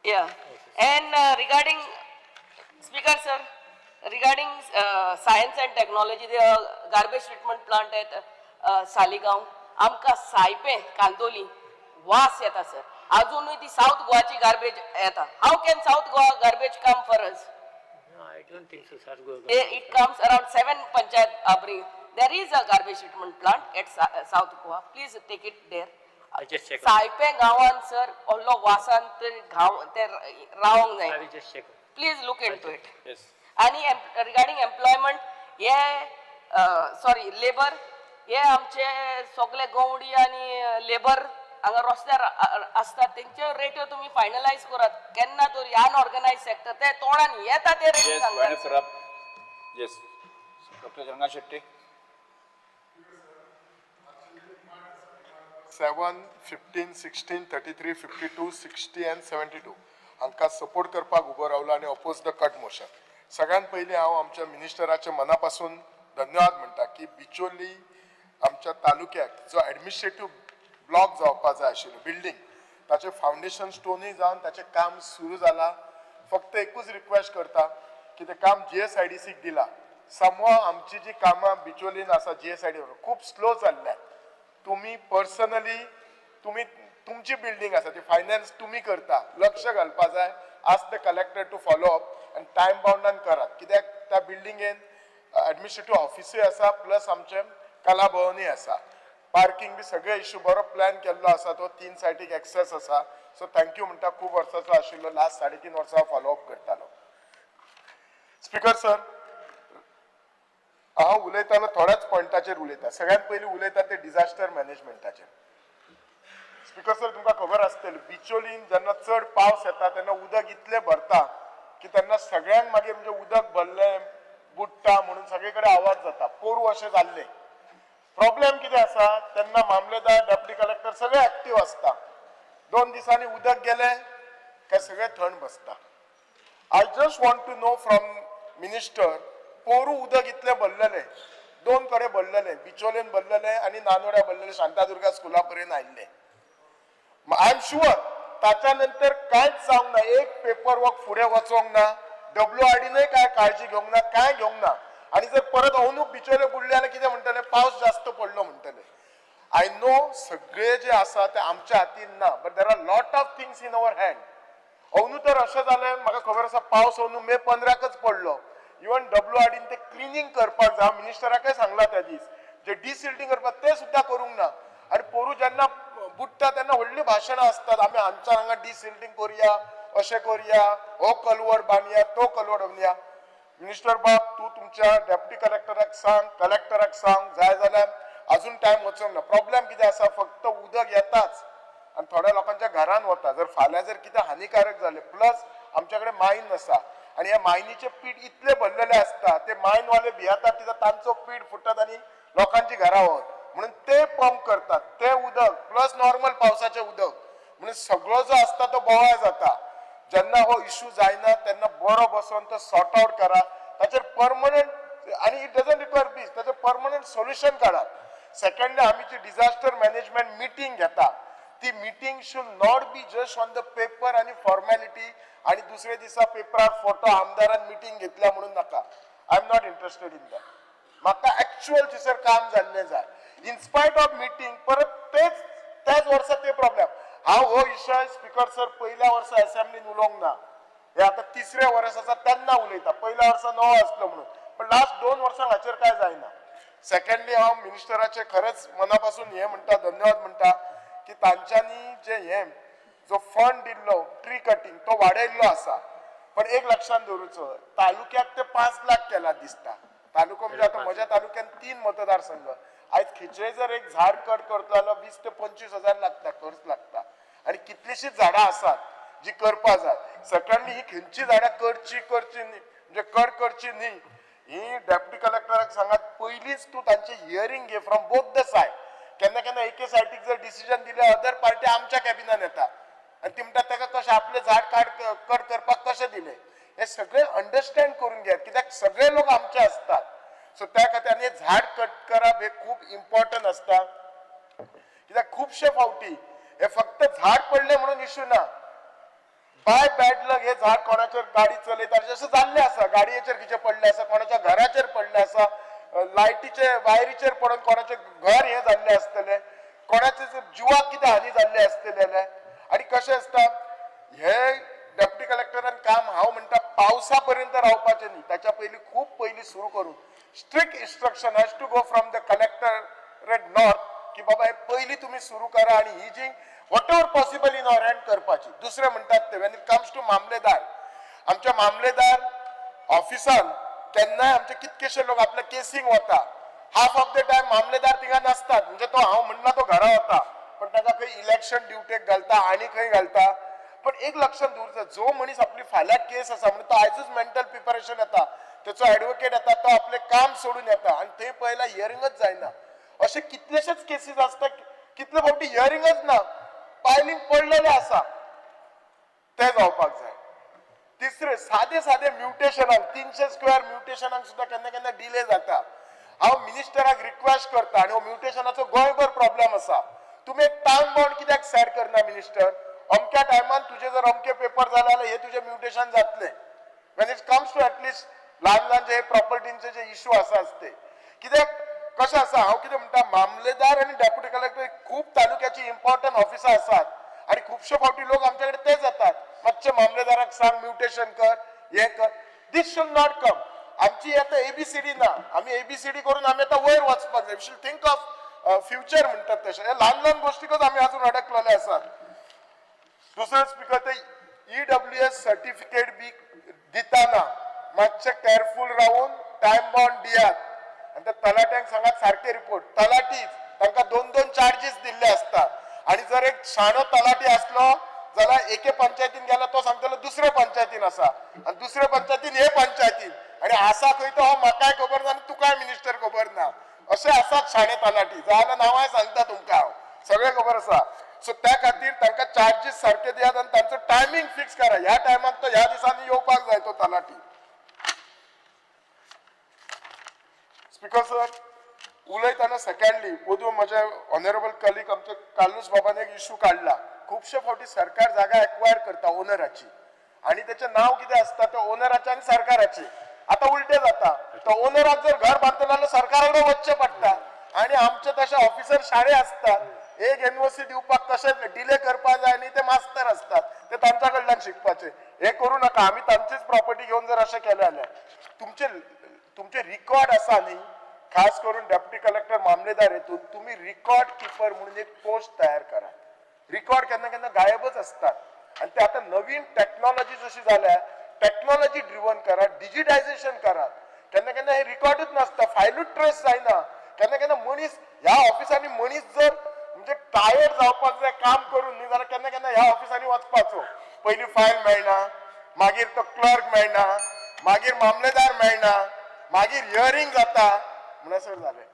Yeah. And regarding, Speaker sir, regarding science and technology, the garbage treatment plant at Saligao, आमकां सायपे कांदोली वास येता sir. अजुनूय ती south गोवाची garbage येता. How can South Goa garbage come for us? No, I don't think so, sir. Go. It comes around seven panchayat abri. There is a garbage treatment plant at South Goa. Please take it there. I'll just check. सायपे गांवान sir व्हडलो वासान ते गांव ते रावंक I जायना. will just check. Please look into it. Yes. आणि regarding employment हे, sorry, labour, हे आमचे सगळे गवडी आनी लेबर हांगा रस्त्यार आसतात तेंच्यो रेट्यो तुमी फायनलायज करात केन्ना तरी. अनऑर्गनायज सेक्टर ते तोंडान येता ते रेटी Yes, सांगतात. Vainu Sarap. Yes. Dr. Janga Shetty. 7, 15, 16, 33, 52, 60 and 72 हांकां सपोर्ट करपाक उबो रावलो आनी oppose the cut motion. सगळ्यात पयलीं हांव आमच्या मिनिस्टराच्या मना पासून धन्यवाद म्हणटा की बिचोली आमच्या तालुक्याक जो एडमिनिस्ट्रेटीव ब्लॉक जावपा जाय आशिल्लो बिल्डींग, ताचें फावंडेशन स्टोनूय जावन ताचें काम सुरू जालां. फक्त एकूच रिक्वेस्ट करता की तें काम जीएसआयडीसीक दिलां. समवा आमची जी कामां बिचोलीन आसा जीएसआयडी खूब स्लो चल्ल्यात. तुमी पर्सनली तुमी तुमची बिल्डींग आसा ती फायनान्स तुमी करता, लक्ष घालपा जाय. Ask the collector to follow up आनी टायम बाउंडान करात, कित्याक त्या बिल्डिंगेन एडमिनिस्ट्रेटीव ऑफिसूय आसा, प्लस आमचें कला भवनूय आसा, पार्किंग बी सगळे इशू बरो प्लॅन केल्लो आसा. तो तीन सायटीक एक्सेस आसा. सो thank you म्हणटा. खूब वर्सांचो आशिल्लो, लास्ट 3.5 वर्सां फॉलो अप करतालो. स्पीकर सर, हांव उलयतालो थोड्याच पॉयंटाचेर उलयता. सगळ्यात पयलीं उलयता ते डिझास्टर मॅनेजमेंटाचेर. स्पीकर सर, तुमकां खबर आसतली, बिचोलीन जेन्ना चड पावस येता तेन्ना उदक इतलें भरता की तेन्ना सगळ्यांक मागीर म्हणजे उदक भरलें बुडटा म्हणून सगळे कडेन आवाज जाता. पोरूं अशें जाल्लें. प्रॉब्लेम कितें आसा, तेन्ना मामलेदार, डेप्युटी कलेक्टर सगळे एक्टीव आसता. 2 दिसांनी उदक गेलें काय सगळे थंड बसता. I just want to know from minister, पोरूं उदक इतलें भरलेलें, 2 कडेन भरलेलें, बिचोलेन भरलेलें आनी नानोड्या भरलेलें, शांतादुर्गा स्कुला पर्यंत आयिल्लें. I am sure ताच्या नंतर कांयच जावंक ना, एक पेपर वर्क फुडें वचोंक ना, डब्ल्यू आर डीनय कांय काळजी घेवंक ना, कांय घेवंक ना. आनी जर परत अंदू बिचोले बुडले जाल्यार कितें म्हणटले? पावस जास्त पडलो म्हणटले. I know सगळे जे आसा ते आमच्या हातीन ना, but there are lot of things in our hand. अंदू तर अशें जालें, म्हाका खबर आसा, पावस अंदू मे 15कच पडलो. इवन डब्ल्यू आर डीन ते क्लिनींग करपाक जाय, मिनिस्टराकय सांगला त्या दीस, जे डिसिल्टींग करपाक ते सुद्दां करूंक ना. आनी पोरूं जेन्ना बुडटा तेन्ना व्हडलीं भाशणां आसतात, आमी हांगच्या हांगा डिसिल्टींग करुया, अशें करुया, हो कलवड बांदया, तो कलवड बांदया. मिनिस्टर बाब, तूं तुमच्या डेप्युटी कलेक्टराक सांग, कलेक्टराक सांग, जाय जाल्यार अजून टायम वचोंक ना. प्रॉब्लेम कितें आसा, फक्त उदक येताच आनी थोड्या लोकांच्या घरान वता. जर फाल्यां जर कितें हानिकारक जालें, प्लस आमच्या कडेन मायन आसा आनी ह्या मायनीचे पीठ इतले भरलेले आसता, ते मायनवाले भियेतात कित्याक तांचो पीठ फुटत आनी लोकांची घरां वत म्हणून ते पंप करतात ते उदक, प्लस नॉर्मल पावसाचें उदक, म्हणून सगळो जो आसता तो बोवाळ जाता. जेन्ना हो इशू जायना तेन्ना बरो बसोन तो सॉर्ट आउट करा, ताचेर परमनंट, आनी it doesn't require बीस, ताचेर परमनंट सोल्युशन काडात. सेकंडली, आमी जी डिझास्टर मॅनेजमेंट मिटींग घेता ती meeting should not be just on the paper आनी फॉर्मॅलिटी, आनी दुसरे दिसा पेपरार फोटो आमदारान मिटींग घेतल्या म्हणून नाका. I am not interested in that. म्हाका एक्च्युअल थंयसर काम जाल्लें जाय. इन स्पायट ऑफ मिटींग परत तेच त्याच वर्सा ते प्रॉब्लेम. हांव हो विशय, स्पीकर सर, पयल्या वर्सा असेंब्लीन उलोवंक ना, हे आतां तिसरें वर्स आसा तेन्ना उलयता. पयल्या वर्सा नवो आसलो म्हणून, पण लास्ट 2 वर्सांक हाचेर कांय जायना. सेकंडली, हांव मिनिस्टराचे खरेंच मना पासून हे म्हणटा, धन्यवाद म्हणटा की तांच्यांनी जे हे जो फंड दिल्लो ट्री कटिंग तो वाडयल्लो आसा. पण एक लक्षात दवरूचो, तालुक्याक ते 5 लाख केला दिसता. तालुको म्हणजे आता म्हज्या तालुक्यात 3 मतदारसंघ, आयज खंयचेय जर एक झाड कट करतलो जाल्यार 20 ते 25 हजार लागता, खर्च लागता, आनी कितलीशीच झाडां आसात जी करपा जाय. सेकंडली, ही खंयची झाडां करची करची न्ही, म्हणजे कट करची न्ही, ही डेप्युटी कलेक्टराक सांगात, पयलींच तूं तांचे हियरींग घे फ्रॉम बोथ the side. केन्ना केन्ना एके सायडीक जर डिसिजन दिलें, अदर पार्टी आमच्या कॅबिनान येता आनी ती म्हणटा ताका कशें आपलें झाड काड कट करपाक कशें दिलें. हे सगळें अंडरस्टँड करून घेयात, कित्याक सगळे लोक आमचे आसतात. सो त्या खातीर आनी झाड कट करप हे खूब इम्पॉर्टंट आसता, कित्याक खुबशे फावटी हे फक्त झाड पडलें म्हणून इशू ना, बाय बॅड लक हे झाड कोणाचेर गाडी चलयता अशें जाल्लें आसा, गाडयेचेर कितें पडलें आसा, कोणाच्या घराचेर पडलें आसा, लायटीचे वायरीचेर पडून कोणाचें घर हें जाल्लें आसतलें, कोणाचे जिवाक कितें हानी जाल्ली आसतली जाल्यार. आनी कशें आसता, हे डेप्युटी कलेक्टरान काम हांव म्हणटा पावसा पर्यंत रावपाचें न्ही, ताच्या पयलीं खूब पयलीं सुरू करून strict instruction has to go from the collectorate north की बाबा हे पयलीं तुमी सुरू करा आनी ही जी whatever possible in our hand करपाची. दुसरें म्हणटात ते when it comes to मामलेदार, आमच्या मामलेदार ऑफिसान केन्नाय आमचे कितकेशे लोक आपल्या केसींक वता, हाफ ऑफ the time मामलेदार थिंगा नासतात. म्हणजे तो हांव म्हणना तो घरा वता, पण ताका खंय इलेक्शन ड्युटेक घालता आनी खंय घालता. पण एक लक्षात दवरचा, जो मनीस आपली फाल्यां केस आसा म्हणून तो आयजूच मेंटल प्रिपरेशन येता, तेचो एडवोकेट येता, तो आपलें काम सोडून येता आनी थंय पळयल्यार हियरिंगच जायना. अशे कितलेशेच केसीस आसता, कितले फावटी हियरिंगच ना, पायलींग पडलेलें आसा, तें जावपाक जाय. तिसरे, सादे सादे म्युटेशनाक, 300 स्क्वेअर म्युटेशनाक सुद्दां केन्ना केन्ना डिले जाता. हांव मिनिस्टराक रिक्वेस्ट करता, आनी हो म्युटेशनाचो गोंयभर प्रॉब्लेम आसा, तुमी एक टायम बाउंड कित्याक सेट करना मिनिस्टर? अमक्या टायमान तुजे जर अमके पेपर जाले जाल्यार हे तुजे म्युटेशन जातले. When it comes to at least ल्हान ल्हान जे प्रॉपर्टींचे जे इशू आसा ते, कित्याक कशें आसा, हांव कितें म्हणटा, मामलेदार आनी डेप्युटी कलेक्टर खूब तालुक्याची इम्पॉर्टंट ऑफिसां आसात आनी खुबशे फावटी लोक आमचे कडेन ते जातात, मातशें मामलेदाराक सांग म्युटेशन कर, हें कर. This should not come. आमची आतां एबीसीडी ना, आमी एबीसीडी करून आमी आतां वयर वचपाक जाय. We should think of future म्हणटात तशें. हे ल्हान ल्हान गोश्टीकच आमी अजून अडकलेले आसात. दुसरें स्पिकर, ते ईडब्ल्यूएस सर्टिफिकेट बी दिताना मातशें केअरफूल रावून टायम बाउंड दियात आनी त्या तलाट्यांक सांगात सारके रिपोर्ट. तलाठी तांकां दोन दोन चार्जीस दिल्ले आसतात आनी जर एक शाणो तलाठी आसलो जाल्यार एके पंचायतीन गेल्यार तो सांगतलो दुसरे पंचायतीन आसा आनी दुसरे पंचायतीन हे पंचायतीन आनी आसा खंय तो हो म्हाकाय खबर ना आनी तुकाय मिनिस्टर खबर ना. अशे आसात शाणे तलाठी, जाल्यार नांवांय सांगता तुमकां हांव, सगळें खबर आसा. सो त्या खातीर तांकां चार्जीस सारके दियात आनी तांचो टायमींग फिक्स करा, ह्या टायमाक तो ह्या दिसांनी येवपाक जाय तो तलाठी. स्पिकर सर, उलयतना सेकंडली ओदूं म्हजे ऑनरेबल कलीग आमचे कार्लूस बाबान एक इशू काडला. खुबशे फावटी सरकार जागा एक्वायर करता ओनराची आनी तेचें नांव कितें आसता तें ओनराचें आनी सरकाराचें. आतां उलटें जाता, तो ओनराक जर घर बांदतलो जाल्यार सरकारा कडेन वचचें पडटा आनी आमचे तशे ऑफिसर शाळे आसतात, एक एनओसी दिवपाक तशेंच डिले करपाक जाय न्ही, ते मास्तर आसतात, ते तांच्या कडल्यान शिकपाचें. हें करूं नाका. आमी तांचीच प्रॉपर्टी घेवन जर अशें केलें जाल्यार तुमचे तुमचे रिकॉर्ड आसा न्ही, खास करून डेप्युटी कलेक्टर मामलेदार हेतून तुमी रिकॉर्ड किपर म्हणून एक पोस्ट तयार करात. रिकॉर्ड केन्ना केन्ना गायबच आसतात आनी ते आतां नवीन टॅक्नॉलॉजी जशी जाल्या, टॅक्नॉलॉजी ड्रिवन करात, डिजिटायझेशन करात. केन्ना केन्ना हे रिकॉर्डूच नासता, फायलूच ट्रेस जायना. केन्ना केन्ना मनीस ह्या ऑफिसांनी मनीस जर म्हणजे टायर्ड जावपाक जाय काम करून न्ही जाल्यार केन्ना केन्ना ह्या ऑफिसांनी वचपाचो, पयलीं फायल मेळना, मागीर तो क्लर्क मेळना, मागीर मामलेदार मेळना, मागीर हियरींग जाता, म्हणसर जालें.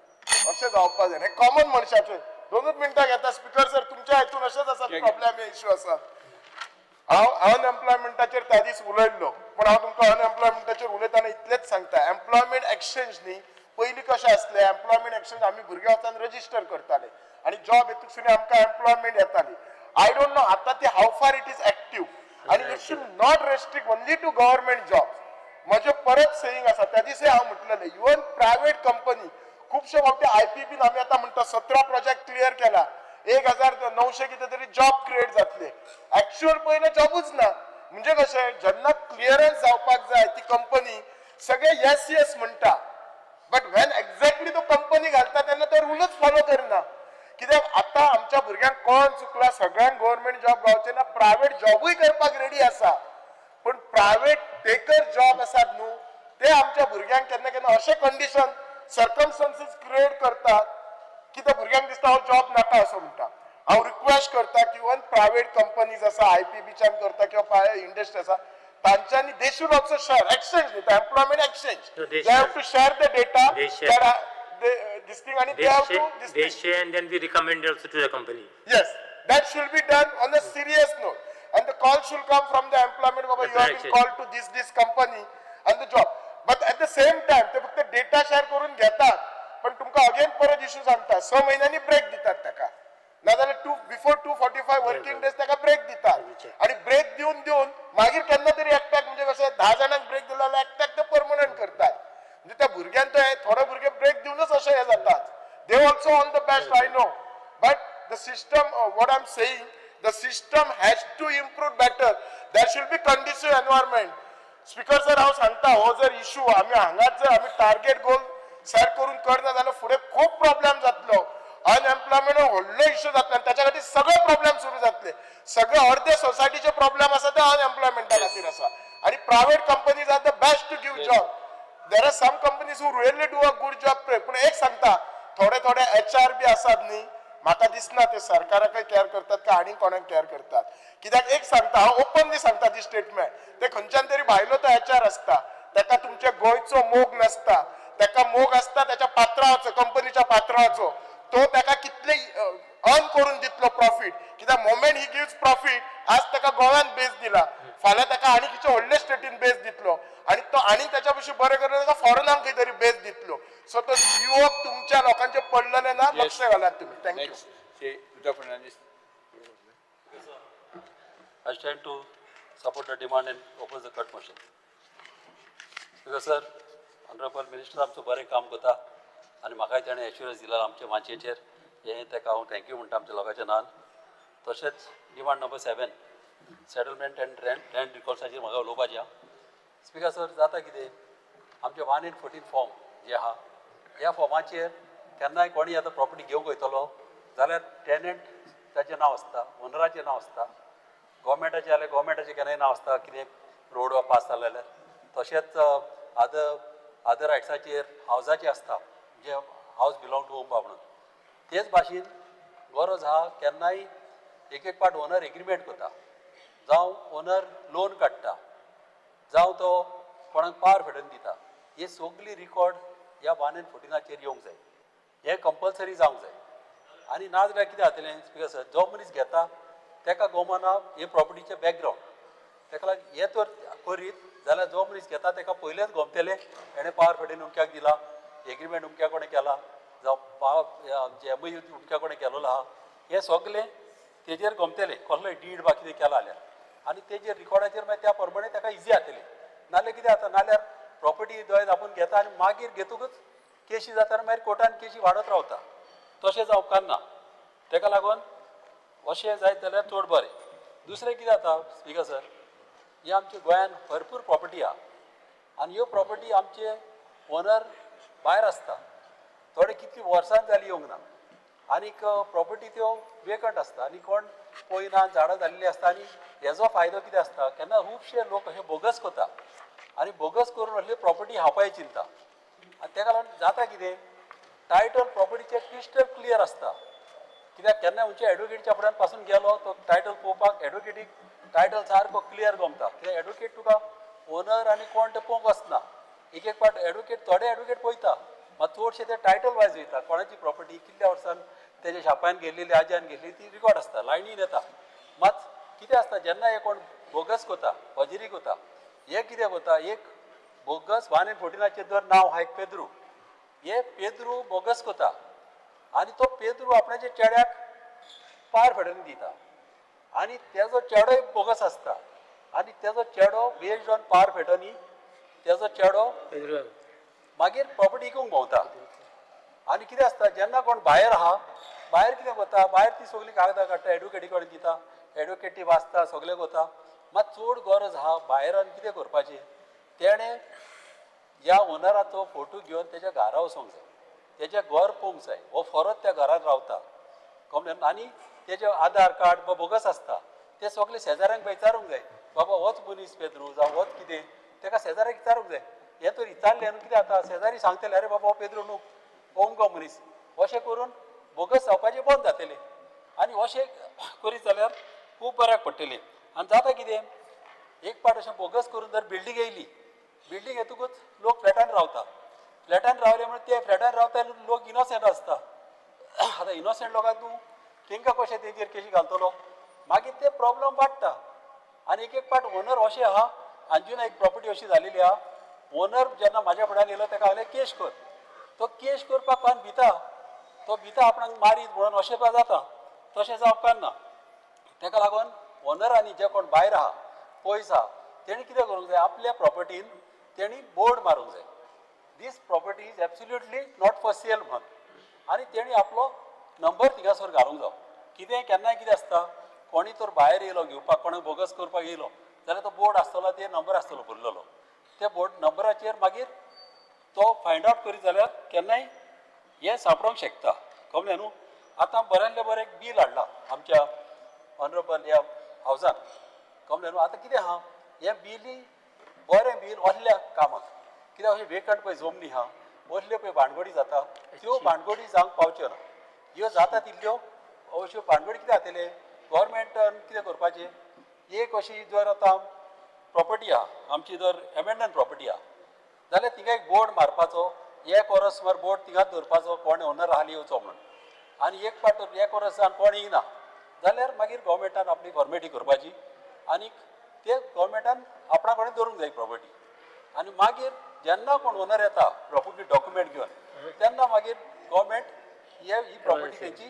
अशें जावपाक जायना. हें कॉमन मनशाचें. दोनूच मिनटां घेता स्पिकर सर, तुमच्या हितून अशेंच आसा प्रॉब्लेम, हे इश्यू आसात. हांव अनएम्प्लॉयमेंटाचेर त्या दीस उलयल्लो, पूण हांव तुमकां अनएम्प्लॉयमेंटाचेर उलयतना इतलेंच सांगता, एम्प्लॉयमेंट एक्सचेंज न्ही पयलीं कशें आसलें, एम्प्लॉयमेंट एक्सचेंज आमी भुरगे वचून रजिस्टर करताले आनी जॉब हेतून आमकां एम्प्लॉयमेंट येताली. I don't know आतां ती how far it is active आनी it should not restrict only to government job. म्हजें परत सेईंग आसा, त्या दिसय हांव म्हटलेलें, इवन प्रायवेट कंपनी खुबशे फावटी आयपीपीन आमी आतां म्हणटा 17 प्रोजेक्ट क्लियर केला, 1900 कितें तरी जॉब क्रिएट जातले, एक्चुअल पयलें जॉबूच ना. म्हणजे कशें, जेन्ना क्लियरन्स जावपाक जाय ती कंपनी सगळे येस येस म्हणटा, बट when exactly तो कंपनी घालता तेन्ना तो रुलूच फॉलो करना. कित्याक आतां आमच्या भुरग्यांक कोण चुकला, सगळ्यांक गव्हर्मेंट जॉब गावचे ना, प्रायवेट जॉबूय करपाक रेडी आसा, पण प्रायवेट टेकर जॉब आसात न्हू, ते आमच्या भुरग्यांक केन्ना केन्ना अशे कंडिशन सर्कमस्टन्सीस क्रिएट करतात की त्या भुरग्यांक दिसता हो जॉब नाका असो म्हणटा. हांव रिक्वेस्ट करता की इवन प्रायवेट कंपनीज आसा, आयपीबीच्यान करता किंवा इंडस्ट्री आसा, तांच्यांनी they should also share exchange न्ही, employment exchange, No, they they have share. To share the data, They share. This thing आनी They they have to share, this they share and then we recommend also to the company. Yes, that should be done on a serious note. And the call should come from the employment, Baba, you have been Right. called to this, this company and the job. But at the same time, ते फक्त data share करून घेतात, पण तुमकां again परत issue सांगता, 6 म्हयन्यांनी break दितात ताका, नाजाल्यार two before 245 working days ताका ब्रेक दितात आनी ब्रेक दिवन दिवन मागीर केन्ना तरी एकट्याक, म्हणजे कशें 10 जाणांक ब्रेक दिलो जाल्यार एकट्याक ते परमनंट करतात. म्हणजे त्या भुरग्यान ते थोडे भुरगे ब्रेक दिवनच अशें हें जातात. They also on the best, I know, but the system, what I'm saying, the system has to improve better. There should be conducive environment. Speaker sir, हांव सांगता, हो जर इशू आमी हांगाच जर आमी टार्गेट गोल सर करून करना जाल्यार फुडें खूब प्रॉब्लेम जातलो. अनएम्प्लॉयमेंट हो व्हडलो इशू जातलो आनी ताच्या खातीर सगळे प्रॉब्लेम सुरू जातले. सगळे अर्दे सोसायटीचे प्रॉब्लेम आसा ते अनएम्प्लॉयमेंटा खातीर आसा. आनी private companies are the best to give job. There are some companies who really do a good job. पूण एक सांगता, थोडे थोडे एच आर बी आसात न्ही, म्हाका दिसना ते सरकाराकय केअर करतात काय आनी कोणाक केअर करतात. कित्याक एक सांगता, हांव ओपनली सांगता ती स्टेटमेंट, ते खंयच्यान तरी भायलो तो एच आर आसता, ताका तुमच्या गोंयचो मोग नासता, ताका मोग आसता त्याच्या पात्रावाचो, कंपनीच्या पात्रावाचो. तो ताका कितले अर्न करून दितलो प्रॉफीट, कित्याक मोमेंट he gives profit, आज ताका गोव्यान बेस दिला, फाल्यां ताका आनी खंयच्या व्हडल्या स्टेटीन बेस दितलो आनी तो आनी ताच्या पशी बरें करून ताका फॉरेनाक खंय तरी बेस दितलो. सो तो सीओ तुमच्या लोकांचे पडलेले ना, लक्ष घालात तुम्ही. Thank you. Next, Shri Vijay Fernandes. I stand to support the demand and oppose the cut motion. Because sir, Honorable Minister आमचो बरें काम करता आनी म्हाकाय ताणें एश्युरन्स दिला आमच्या माचयेचेर, हें ताका हांव thank you म्हणटा आमच्या लोकांच्या नांवान. तशेंच demand number 7 settlement and rent रिकॉर्ड्साचेर म्हाका उलोवपाचें आहा. स्पिकर सर, जाता कितें, आमचें 1 in 14 form जे आहा ह्या फॉर्माचेर केन्नाय कोणी आतां प्रॉपर्टी घेवंक वयतलो जाल्यार टेनंट ताचें नांव आसता, ओनराचें नांव आसता, गोवोरमेंटाचें जाल्यार गोवोरमेंटाचें केन्नाय नांव आसता, कितें रोड वा पास जालो जाल्यार, तशेंच अदर रायट्साचेर हावजाचें आसता, म्हणजे हावज बिलोंग टू ओम्बा म्हणून. तेच भाशेन गरज आहा केन्नाय एक एक पाट ओनर एग्रीमेंट करता, जावं ओनर लोन काडटा, जावं तो कोणाक पावर फेडून दिता, हे सगळी रिकॉर्ड ह्या 1 in 14 येवंक जाय, हें कंपल्सरी जावंक जाय. आनी ना जाल्यार कितें जातलें स्पिकर सर, जो मनीस घेता ताका गोमना हे प्रॉपर्टीचें बॅकग्रावंड, ताका लागून हें तर करीत जाल्यार जो मनीस घेता ताका पयलेंच गोमतलें हेणें पावर फेडून उमक्याक दिला, एग्रीमेंट उमक्या कोणें केला, जावं पावर आमचें एमओयू उमक्या कोणें केलोलो आहा, हें सगलें तेजेर गोमतलें, कसलोय did बा कितें केला जाल्यार, आनी तेजेर रिकॉर्डाचेर मागीर त्या प्रमाणे ताका इजी जातलें. नाल्यार कितें जाता, नाल्यार प्रॉपर्टी दोळे दापून घेता आनी मागीर घेतकूच केशी जाता आनी मागीर कोर्टान केशी वाडत रावता, तशें जावंक ना. ताका लागून अशें जायत जाल्यार चड बरें. दुसरें कितें जाता स्पिकर सर, हे आमच्या गोंयान भरपूर प्रॉपर्टी आहा आनी ह्यो प्रॉपर्टी आमचे ओनर भायर आसता, थोडे कितली वर्सां जालीं येवंक ना, आनीक प्रॉपर्टी त्यो वेकंट आसता आनी कोण पळयना, झाडां जाल्लीं आसता. आनी हेजो फायदो कितें आसता, केन्ना खुबशे लोक अशे बोगस करता आनी बोगस करून असली प्रॉपर्टी हापाय चिंता, आनी तेका लागून जाता कितें, टायटल प्रॉपर्टीचें क्रिस्टल क्लियर आसता, कित्याक केन्ना खंयच्या एडवोकेटच्या फुड्यान पासून गेलो तो टायटल पळोवपाक एडवोकेटीक टायटल सारको क्लियर गमता, कित्याक एडवोकेट तुका ओनर आनी कोण तें पळोवंक वचना. एक एक पाट एडवोकेट थोडे एडवोकेट पळयता, मात चडशे ते टायटल वायज वयता, कोणाची प्रॉपर्टी कितल्या वर्सान तेज्या शापान गेल्ली, आज्यान गेल्ली ती रिकॉर्ड आसता, लायनीन येता. मात कितें आसता, जेन्ना हे कोण बोगस करता, फजेरी करता, हे कितें करता, एक बोगस 1 in 14 जर नांव आहा एक पेद्रू, हे पेद्रू बोगस करता आनी तो पेद्रू आपणाच्या चेड्याक पार फेडून दिता आनी तेजो चेडोय बोगस आसता आनी तेजो चेडो बेज्ड ऑन पार फेटनी तेजो चेडो मागीर प्रॉपर्टी विकूंक भोंवता. आनी कितें आसता, जेन्ना कोण भायर आहा, भायर कितें करता, भायर ती सगळीं कागदां काडटा, एडवोकेटी कडेन दिता, एडवोकेट ती वाचता, सगळें करता. मात चड गरज आहा भायरान कितें करपाचें, तेणें ह्या ओनराचो फोटो घेवन तेज्या घरा वचोंक जाय, तेजें घर पळोवंक जाय, हो फरत त्या घरान रावता कमलेन, आनी तेजें आधार कार्ड बा बोगस आसता, ते सगळे शेजाऱ्यांक विचारूंक जाय, बाबा होच मनीस पेद्रू जावं होच कितें, तेका शेजाऱ्यांक विचारूंक जाय. हें तर विचारलें न्हू कितें जाता, शेजारी सांगतले अरे बाबा हो पेद्रू न्हू, हो अमको मनीस, अशें करून बोगस जावपाचें बंद जातलें. आनी अशें करीत जाल्यार खूब बऱ्याक पडटलें. आनी जाता कितें, एक पाट अशें बोगस करून जर बिल्डींग येयली, बिल्डींग येतकूच लोक फ्लॅटान रावता, फ्लॅटान रावले म्हणून ते फ्लॅटान रावता लोक इनोसंट आसता. आतां इनोसंट लोकांक तूं तेंकां कशें तेंचेर केशी घालतलो, मागीर ते प्रॉब्लम वाडटा. आनी एक एक पाट ओनर अशें आहा, अंजुना एक प्रॉपर्टी अशी जालेली आहा, ओनर जेन्ना म्हाज्या फुड्यान येयलो तेका हांवें केश कर, तो केश करपाक कोण भिता, तो भिता आपणाक मारीत म्हणून अशें जाता, तशें जावपाक ना. तेका लागून ओनरांनी जे कोण भायर आहा पयस आहा तेणी कितें करूंक जाय, आपल्या प्रॉपर्टीन तेणी बोर्ड मारूंक जाय, this property is absolutely not for sale म्हणून, आनी तेणी आपलो नंबर थिंगासर घालूंक जावो. कितें केन्नाय कितें आसता, कोणी तर भायर येयलो घेवपाक, कोणाक बोगस करपाक येयलो जाल्यार तो बोर्ड आसतलो, ते नंबर आसतलो भरलेलो, त्या बोर्ड नंबराचेर मागीर तो फायंड आवट करीत जाल्यार केन्नाय हें सापडोंक शकता. कमलें न्हू. आतां बऱ्यांतलें बरें एक बील हाडलां आमच्या ऑनरेबल ह्या हावजान, कमलें न्हू. आतां कितें आहा, हें बिली बरें बील असल्या कामाक, कित्याक अशें वेकंट पळय जमनी आहा, असल्यो पळय भानगडी जाता, त्यो भानगडी जावंक पावच्यो ना. ह्यो जाता तितल्यो अश्यो भानगडी कितें जातलें, गोवोरमेंटान कितें करपाचें, एक अशी जर आतां प्रॉपर्टी आहा आमची, जर एबेंडन प्रॉपर्टी आहा जाल्यार थिंगा एक बोर्ड मारपाचो, एक वरस सुमार बोर्ड थिंगाच दवरपाचो, कोण ओनर आहा येवचो म्हणून, आनी एक पाट एक वरसान कोण येयना जाल्यार मागीर गोवोरमेंटान आपली फॉर्मेलिटी करपाची आनी ते गोवोरमेंटान आपणा कडेन दवरूंक जाय प्रॉपर्टी. आनी मागीर जेन्ना कोण ओनर येता प्रॉपर्टी डॉक्युमेंट घेवन तेन्ना मागीर गोवोरमेंट हे ही प्रॉपर्टी तेंची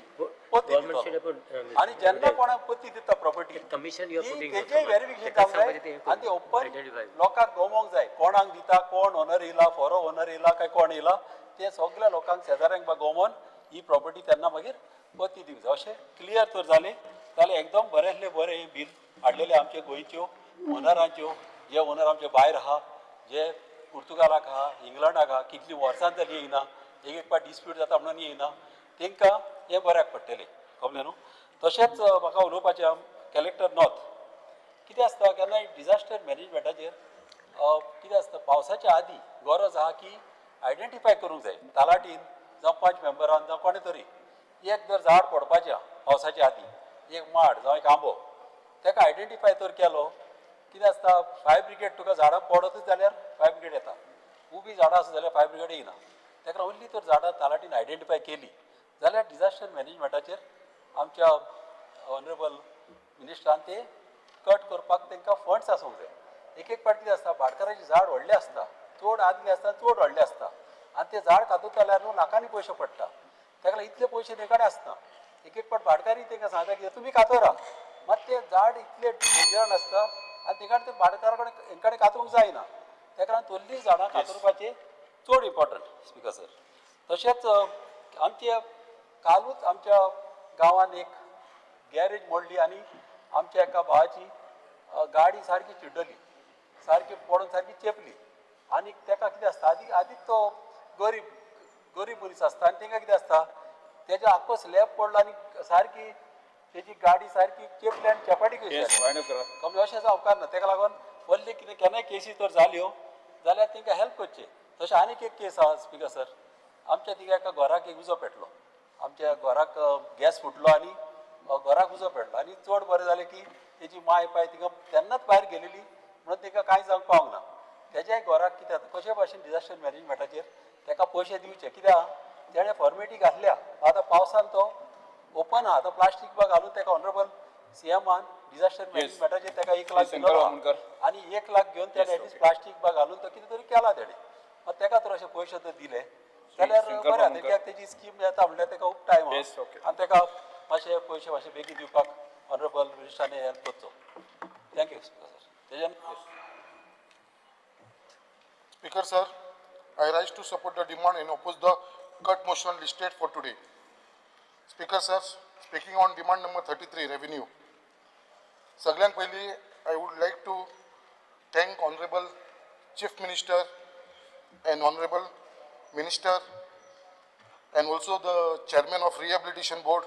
पती Government should दितलो. have put, आनी जेन्ना कोणाक पती दिता property Commission you are putting तेजेय व्हेरिफिकेशन जावंक जाय आनी ते ओपन Identify. लोकांक गमोवंक जाय कोणाक दिता, कोण ओनर येयला, फोरो ओनर येयला काय कोण येयला, ते सगळ्या लोकांक शेजाऱ्यांक बा गमोवन ही प्रॉपर्टी तेन्ना मागीर पती दिवंक जाय. अशें क्लियर तर जालें जाल्यार एकदम बरेंतलें बरें हें बील हाडलेलें आमचे गोंयच्यो ओनरांच्यो, जे ओनर आमचे भायर आहा, जे पुर्तुगालाक आहा, इंग्लंडाक आहा, कितलीं वर्सां जालीं येयना, एक एक पाट डिस्प्यूट जाता म्हणून येयना, तेंकां हें बऱ्याक पडटलें, कळ्ळें न्हू. तशेंच म्हाका उलोवपाचें आहा कलेक्टर नॉर्थ, कितें आसता केन्नाय डिजास्टर मॅनेजमेंटाचेर कितें आसता पावसाच्या आदीं गरज आहा की आयडेंटिफाय करूंक जाय तलाटीन जावं पंच मेंबरान जावं कोणें तरी एक जर झाड पडपाचें आहा पावसाच्या आदीं, एक माड जावं एक आंबो, तेका आयडेंटिफाय तर केलो कितें आसता फायर ब्रिगेड तुका झाडां पडतच जाल्यार फायर ब्रिगेड येता, उबी झाडां आसा जाल्यार फायर ब्रिगेड येयना. तेका ओन्ली तर झाडां तलाटीन आयडेंटिफाय केली जाल्यार डिजास्टर मॅनेजमेंटाचेर आमच्या ऑनरेबल मिनिस्टरान ते कट करपाक तांकां फंड्स आसूंक जाय. एक एक पाट कितें आसता भाटकाराचें झाड व्हडलें आसता, चड आदलें आसता, चड व्हडलें आसता आनी तें झाड कातरता जाल्यार न्हू लाखांनी पयशे पडटा, ताका लागून इतले पयशे तें कडेन आसना. एक एक पाट भाटकारी तांकां सांगता की तुमी कातरा, मात तें झाड इतलें डेंजरान आसता आनी तेका ते भाटकारा कडेन हें कडेन कातरूंक जायना, ताका लागून तोल्लीं झाडां कातरपाचें चड इम्पोर्टंट स्पिकर सर. तशेंच आमचे कालूच आमच्या गांवांत एक गॅरेज मोडली आनी आमच्या एका भावाची गाडी सारकी चिड्डली, सारकी पडून सारकी चेपली आनी तेका कितें आसता आदी आदीच तो गरीब गरीब मनीस आसता आनी तेंकां कितें आसता तेज्या आख्खो स्लॅब पडलो आनी सारकी तेजी गाडी सारकी चेपली आनी चेपाटी कशी जाली. कमी अशें जावंक ना, तेका लागून व्हडली कितें केन्नाय केसी तर जाल्यो जाल्यार तेंकां हेल्प करचें. तशें आनीक एक केस आहा स्पिकर सर, आमच्या थिंगा एका घराक एक उजो पेटलो, आमच्या घराक गॅस फुटलो आनी घराक उजो पेटलो आनी चड बरें जालें की तेजी माय पाय थिंगा तेन्नाच भायर गेलेली म्हणून तेका कांय जावंक पावंक ना. तेज्याय घराक कितें जाता कशे भाशेन डिजास्टर मॅनेजमेंटाचेर तेका पयशे दिवचे, कित्याक तेणें फॉर्मेलिटी घातल्या, आतां पावसान तो ओपन आहा, आतां प्लास्टीक बा घालून तेका ऑनरेबल सीएमान डिजास्टर मॅनेजमेंटाचेर तेका 1 लाख दिलो आनी 1 लाख घेवन तेणें एटलीस्ट प्लास्टीक बा घालून तो कितें तरी केला तेणें, मात तेका तर अशे पयशे जर दिले जाल्यार बरें आतां, कित्याक तेजी स्कीम येता म्हणल्यार तेका खूब टायम आहा आनी तेका मातशे पयशे मातशे बेगीन दिवपाक ऑनरेबल मिनिस्टरान हेल्प करचो. Thank you sir. तेज्यान Speaker sir, I rise to support the demand and oppose the cut motion listed for today. Speaker sir, speaking on demand number 33, revenue. सगळ्यांत पयलीं I would like to thank Honorable Chief Minister and Honorable Minister and also the Chairman of Rehabilitation Board,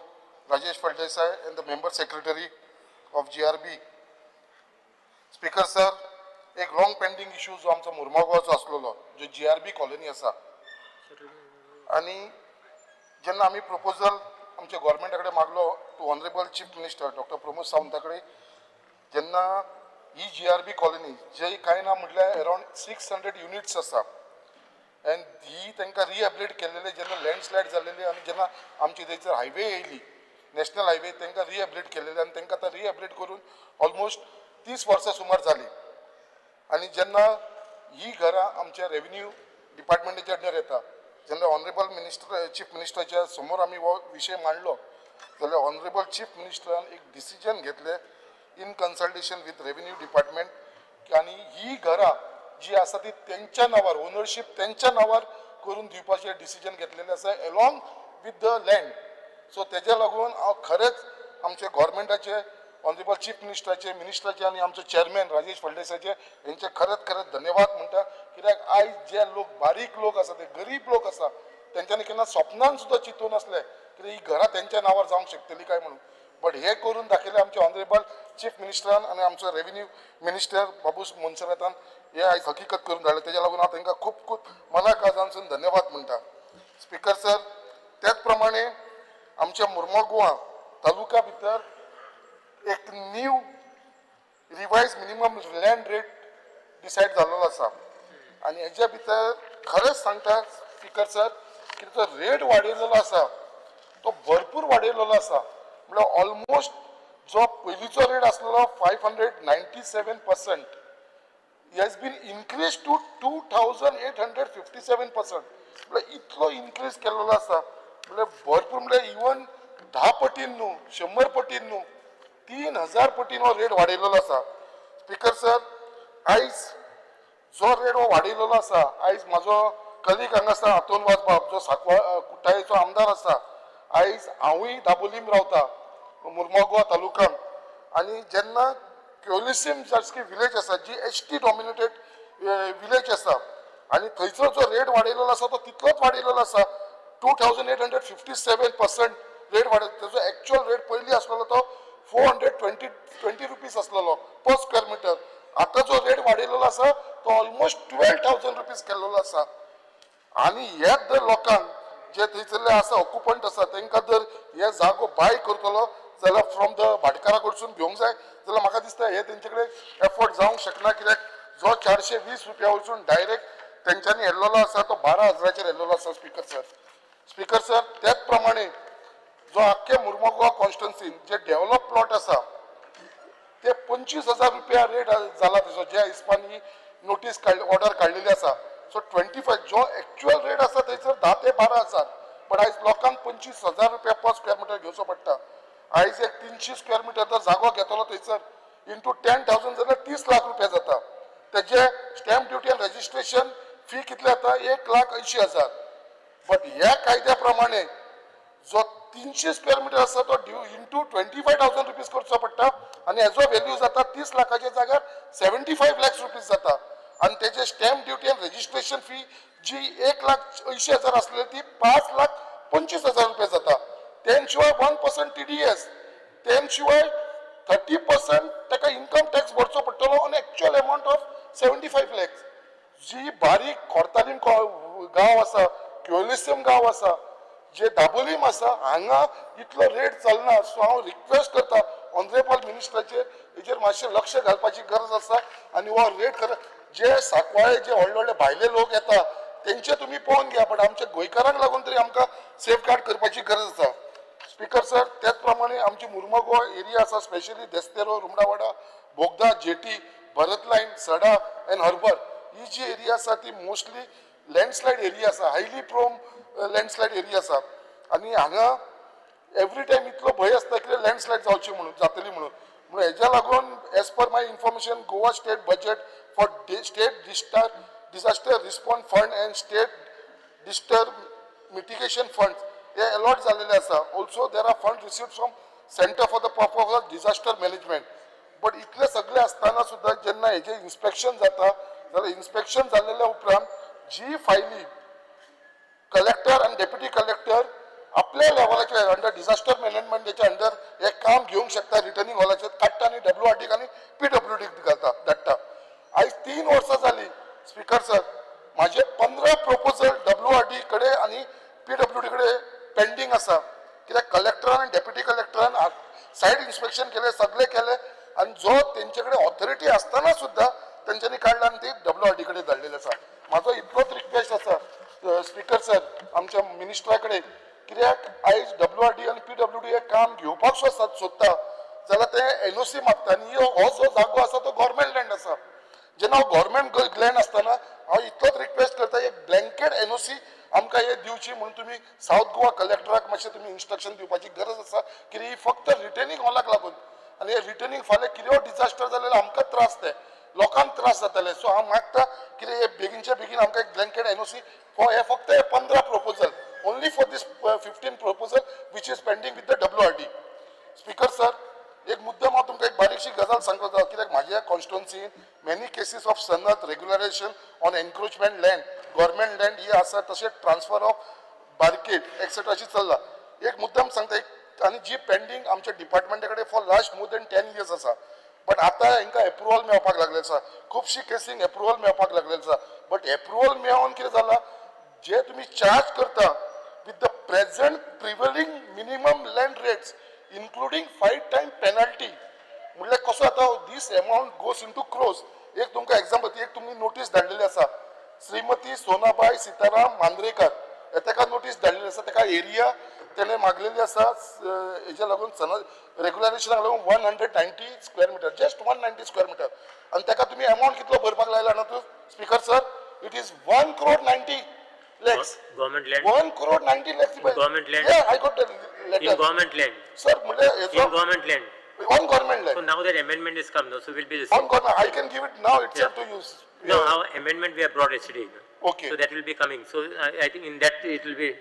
Rajesh Phaldesai, and the Member Secretary of GRB. Speaker sir, एक long pending issue जो आमचो मुर्मागांवचो आसलेलो, जो GRB colony आसा, आनी जेन्ना आमी proposal आमच्या गोवोरमेंटा कडेन मागलो to honourable chief minister doctor Pramod Savanta कडेन, जेन्ना ही GRB colony जे कांय ना म्हटल्यार अरावंड 600 युनिट्स आसा एंड ही तांकां रिहेबिलिट केल्लेले जेन्ना लँडस्लायड जाल्लेली आनी जेन्ना आमची थंयसर हायवे येयली नॅशनल हायवे, तांकां रिहेबिलिट केल्लेले आनी तांकां आतां रिहेबिलिट करून ऑलमोस्ट 30 वर्सां सुमार जाली. आनी जेन्ना ही घरां आमच्या रेवन्यू डिपार्टमेंटाच्या अंडर येता, जेन्ना ऑनरेबल मिनिस्टर चीफ मिनिस्टराच्या समोर आमी हो विशय मांडलो जाल्यार ऑनरेबल चीफ मिनिस्टरान एक डिसिजन घेतलें in consultation with revenue department की आनी ही घरां जी आसा ती तेंच्या नांवार, ओनरशीप तेंच्या नांवार करून दिवपाचें डिसिजन घेतलेलें आसा along with the land. So तेज्या लागून हांव खरेंच आमच्या गोवोरमेंटाचे ऑनरेबल चीफ मिनिस्टराचे, मिनिस्टराचे आनी आमचो चेअरमॅन राजेश फळदेसायचे हेंचे खरेंच खरेंच धन्यवाद म्हणटा. कित्याक आयज जे लोक बारीक लोक आसा, ते गरीब लोक आसा, तेंच्यांनी केन्ना स्वप्नान सुद्दां चिंतूं नासलें कित्याक ही घरां तेंच्या नांवार जावंक शकतली काय म्हणून. बट हे करून दाखयलें आमचे ऑनरेबल चीफ मिनिस्टरान आनी आमचो रेवन्यू मिनिस्टर बाबूश मोन्सेरातान हे आयज हकीकत करून धाडलें. तेज्या लागून हांव तांकां खूब खूब मना काळजानसून धन्यवाद म्हणटा. स्पिकर सर, त्याच प्रमाणे आमच्या मुर्मगोवा तालुका भितर एक new revise minimum land rate decide जाल्लो आसा आनी हेज्या भितर खरेंच सांगता स्पिकर सर की तो रेट वाडयलेलो आसा तो भरपूर वाडयलेलो आसा. म्हळ्यार ऑलमोस्ट जो पयलींचो रेट आसलेलो 597% has been increase to 2857%. म्हळ्यार इतलो इनक्रीज केल्लो आसा. म्हणल्यार भरपूर, म्हणल्यार इवन 10 पटीन न्हू, 100 पटीन न्हू, 3000 पटीन हो रेट वाडयलेलो आसा. स्पिकर सर, आयज जो रेट हो वाडयलेलो आसा, आयज म्हाजो कलीग हांगा आसा आतोन वाजबाब, जो सांकवाळ कुठ्ठाळेचो आमदार आसा. आयज हांवूय दाबोलीम रावता, मुर्मागोवा तालुक्यान, आनी जेन्ना क्योलिसीम सारकी विलेज आसा, जी एसटी डॉमिनेटेड विलेज आसा, आनी थंयसर जो रेट वाडयलेलो आसा तो तितलोच वाडयलेलो आसा. 2857% रेट वाडय. तेजो एक्चुअल रेट पयलीं आसलेलो तो 420 रुपीज आसलेलो पर स्क्वेअर मिटर. आतां जो रेट वाडयलेलो आसा तो ऑलमोस्ट 12,000 रुपीज केल्लो आसा. आनी हेच जर लोकांक जे थंयसरले आसा, ऑक्युपंट आसा, तांकां जर हे जागो बाय करतलो जाल्यार फ्रॉम the भाटकारा कडसून घेवंक जाय जाल्यार म्हाका दिसता हे तेंचे कडेन एफोर्ड जावंक शकना. कित्याक जो 420 रुपया वचून डायरेक्ट तेंच्यांनी येल्लेलो आसा तो 12,000चेर येल्लेलो आसा. स्पिकर सर, स्पिकर सर, त्याच प्रमाणे जो आख्खे मुर्मोगांव कॉन्स्टिट्युन्सीन जे डेव्हलप प्लॉट आसा ते 25,000 रुपया रेट जाला तेजो, ज्या हिसपान ही नोटीस काडली, ऑर्डर काडलेली आसा. सो 25 जो एक्चुअल रेट आसा थंयसर 10 ते 12,000, पण आयज लोकांक 25,000 रुपया पर स्क्वेअर मिटर घेवचो पडटा. आयज एक 300 स्क्वेअर मिटर जर जागो घेतलो थंयसर इंटू 10,000 जाल्यार 30 लाख रुपया जाता. तेजे स्टॅम्प ड्युटी आनी रजिस्ट्रेशन फी कितले जाता, 1,80,000. बट ह्या कायद्या प्रमाणे जो 300 स्क्वेअर मिटर आसा तो ड्यू इंटू 25,000 रुपीज करचो पडटा आनी हेजो व्हॅल्यू जाता 30 लाखाच्या जाग्यार 75 लॅक्स रुपीज जाता. आनी तेजे स्टॅम्प ड्युटी आनी रजिस्ट्रेशन फी जी 1,80,000 आसलेली ती 5,25,000 रुपया जाता. तेन शिवाय 1% TDS, तेन शिवाय 30% ताका इन्कम टॅक्स भरचो पडटलो on actual amount of 75 lakhs. जी बारीक कोर्तालीम गांव आसा, क्योलिसम गांव आसा, जे दाबोलीम आसा, हांगा इतलो रेट चलना. सो हांव रिक्वेस्ट करता ऑनरेबल मिनिस्टराचेर, हेजेर मातशें लक्ष घालपाची गरज आसा. आनी हो रेट खरें जे सांकवाळे जे व्हडले व्हडले भायले लोक येता तेंचे तुमी पळोवन घ्या, बट आमच्या गोंयकारांक लागून तरी आमकां सेफगार्ड करपाची गरज आसा. स्पिकर सर, त्याच प्रमाणे आमची मुर्मगोवा एरिया आसा, specially Desteiro, Rumdawada, Bogda, jetty, Bharat line, Sada and harbour, ही जी एरिया आसा ती मोस्टली लँडस्लायड एरिया आसा, हायली प्रोन लँडस्लायड एरिया आसा. आनी हांगा एवरी टायम इतलो भंय आसता कितें लँडस्लायड जावची म्हणून, जातली म्हणून. म्हणून हेज्या लागून as per my information Goa state budget for state disaster response fund and state disaster mitigation fund हे अलॉट जाल्लेले आसा. Also there are fund received from centre for the purpose of disaster management. But इतले सगळे आसतना सुद्दां जेन्ना हेजें inspection जाता जाल्यार इन्स्पेक्शन जाल्लेल्या उपरांत जी फायली कलेक्टर आनी डेप्युटी कलेक्टर आपल्या लेवलाचेर अंडर डिझास्टर मॅनेजमेंटाच्या अंडर हे काम घेवंक शकता, रिटर्निंग हॉलाचेर काडटा आनी WRD आनी PWD घालता, धाडटा. आयज 3 वर्सां जाली स्पिकर सर, म्हाजे 15 प्रपोजल WRD कडेन आनी PWD कडेन पेंडींग आसा. कित्याक कलेक्टरान आनी डेप्युटी कलेक्टरान सायड इन्स्पेक्शन केलें, सगळें केलें आनी जो तेंचे कडेन ऑथॉरिटी आसतना सुद्दां तेंच्यांनी काडला आनी ती WRD कडेन धाडलेली आसा. म्हाजो इतलोच रिक्वेस्ट आसा स्पिकर सर आमच्या मिनिस्टरा कडेन, कित्याक आयज WRD आनी PWD हे काम घेवपाक सोदता जाल्यार ते NOC मागता आनी हो जो जागो आसा तो गव्हर्मेंट लँड आसा. जेन्ना हो गव्हर्मेंट लँड आसतना हांव इतलोच रिक्वेस्ट करता, एक ब्लँकेट NOC आमकां हे दिवची म्हणून तुमी सावथ गोवा कलेक्टराक मातशें तुमी इन्स्ट्रक्शन दिवपाची गरज आसा. कित्याक ही फक्त रिटेनिंग हॉलाक लागून आनी हे रिटर्निंग फाल्यां कितें डिजास्टर जालें आमकां त्रास, ते लोकांक त्रास जातले. सो हांव मागता कितें हे बेगीनच्या बेगीन आमकां एक ब्लँकेट NOC for हे फक्त हे 15 proposal, only for this 15 proposal which is pending with the WRD. Speaker sir, एक मुद्दाम हांव तुमकां एक बारीकशी गजाल सांगता, कित्याक म्हाज्या कॉन्स्टिट्युन्सीन मेनी केसीस ऑफ सनद regularisation on encroachment land, government land ही आसा, तशेंच ट्रान्सफर ऑफ बार्केट एक्सेट्रा अशी चल्ला. एक मुद्दाम सांगता, एक आनी जी पेंडींग आमच्या डिपार्टमेंटा कडेन for last more than 10 years आसा, बट आतां हांकां एप्रुवल मेळपाक लागलें आसा, खुबशी केसींक एप्रुवल मेळपाक लागलें आसा. बट एप्रुवल मेळोन कितें जालां, जे तुमी चार्ज करता with the present prevailing minimum land rates including 5 time penalty, म्हणल्यार कसो आतां this amount goes into crores. एक तुमकां एग्जाम्पल, एक तुमी नोटीस धाडलेली आसा, श्रीमती सोनाबाय सीताराम मांद्रेकर ताका नोटीस धाडलेली आसा, ताका एरिया तेणें मागलेली आसा, हेज्या लागून सन रेगुलरायझेशनाक लागून 190 square metre, just 190 square metre, आनी ताका तुमी एमावंट कितलो भरपाक लायला जाणा तूं speaker sir, it is 1 crore 90. Lakhs. Government land. 1 crore 90 lakhs In government land. Yeah, I got the In letter. Government land. Sir, म्हणल्यार In हेचो government land. On government So land. now that amendment is come, no, so will be the same. On government, I can give it now itself Yeah. to you. No, our amendment we have brought yesterday. no. Okay. So that will be coming. So I think in that it will be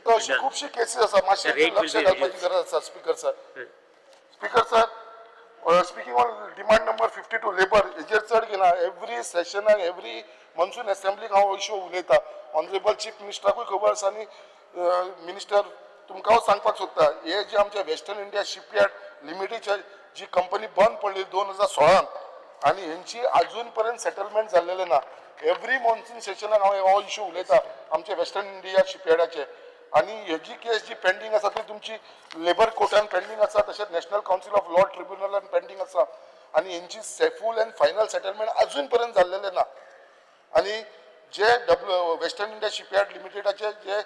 अशी done. खुबशी cases आसा मातशें The rate will लक्ष be घालपाची reduced. गरज आसा speaker sir. Speaker sir, speaking on demand number 52 labour हेजेर चड घेना एवरी सेशनाक एवरी मॉन्सून एसेंब्लीक हांव इशू उलयता. ऑनरेबल चीफ मिनिस्टराकूय खबर आसा आनी मिनिस्टर तुमकां हांव सांगपाक सोदता, हे जे आमचे वेस्टर्न इंडिया शिपयार्ड लिमिटेडचे जी कंपनी बंद पडली 2016 आनी हेंची अजून पर्यंत सेटलमेंट जाल्लेलें ना. एवरी मॉन्सून सेशनाक हांव हो इशू उलयता आमचे वेस्टर्न इंडिया शिपयार्डाचे. आनी हेजी केस जी पेंडींग आसा ती तुमची लेबर कोर्टान पेंडींग आसा, तशेंच नॅशनल कावन्सील ऑफ लॉ ट्रिब्युनलान पेंडींग आसा आनी हेंची फूल अँड फायनल सेटलमेंट अजून पर्यंत जाल्लेलें ना. आनी जे डब्ल्यू वेस्टर्न इंडिया शिपयार्ड लिमिटेडाचे जे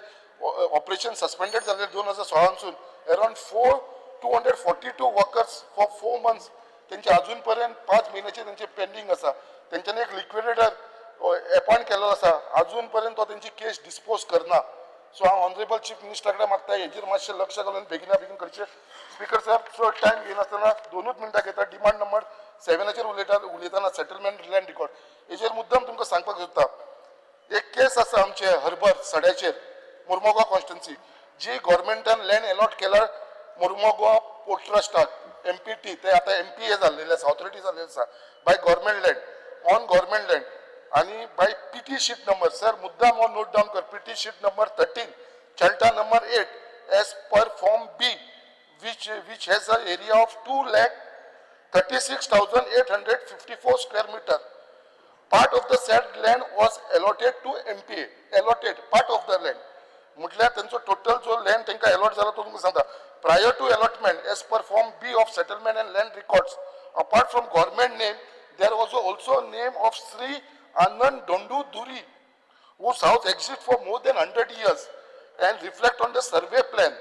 ऑपरेशन सस्पेंडेड जाल्ले 2016सून around 242 workers for 4 months तेंचे अजून पर्यंत 5 म्हयन्याचे तेंचे पेंडींग आसा. तेंच्यांनी एक लिक्विडेटर एपॉयंट केल्लो आसा, अजून पर्यंत तो तेंची केस डिस्पोज करना. सो हांव ऑनरेबल चीफ मिनिस्टरा कडेन मागता हेजेर मातशें लक्ष घालून बेगिना बेगीन करचें. स्पीकर साहेब, चड टायम घेयनासतना 2 मिनटां घेता. डिमांड नंबर 7 उलयतना सेटलमेंट लँड रिकॉर्ड हेजेर मुद्दम तुमकां सांगपाक सोदता. एक केस आसा आमचे हर्बर सड्याचेर मुर्मोगांव कॉन्स्टिट्युन्सी, जी गव्हर्मेंटान लँड एलॉट केला मुर्मोगांव पोर्ट ट्रस्टाक MPT, ते आतां MPA जाल्लेले आसा, ऑथॉरिटी जाल्लेली आसा by government land, on government land आनी by PT sheet number. Sir मुद्दाम हो नोट डावन कर, PT sheet number 13 Chalta number 8 as per form B which has a area of 2,36,854 square meter. Part of the said land was allotted to MPA, allotted part of the land. म्हटल्यार तेंचो total जो land तेंकां allot जाला तो तुमकां सांगता. Prior to allotment as per form B of settlement and land records, apart from government name there was also name of Shri Anand Dondu Duri, whose house exists for more than 100 years and reflect on the survey plan.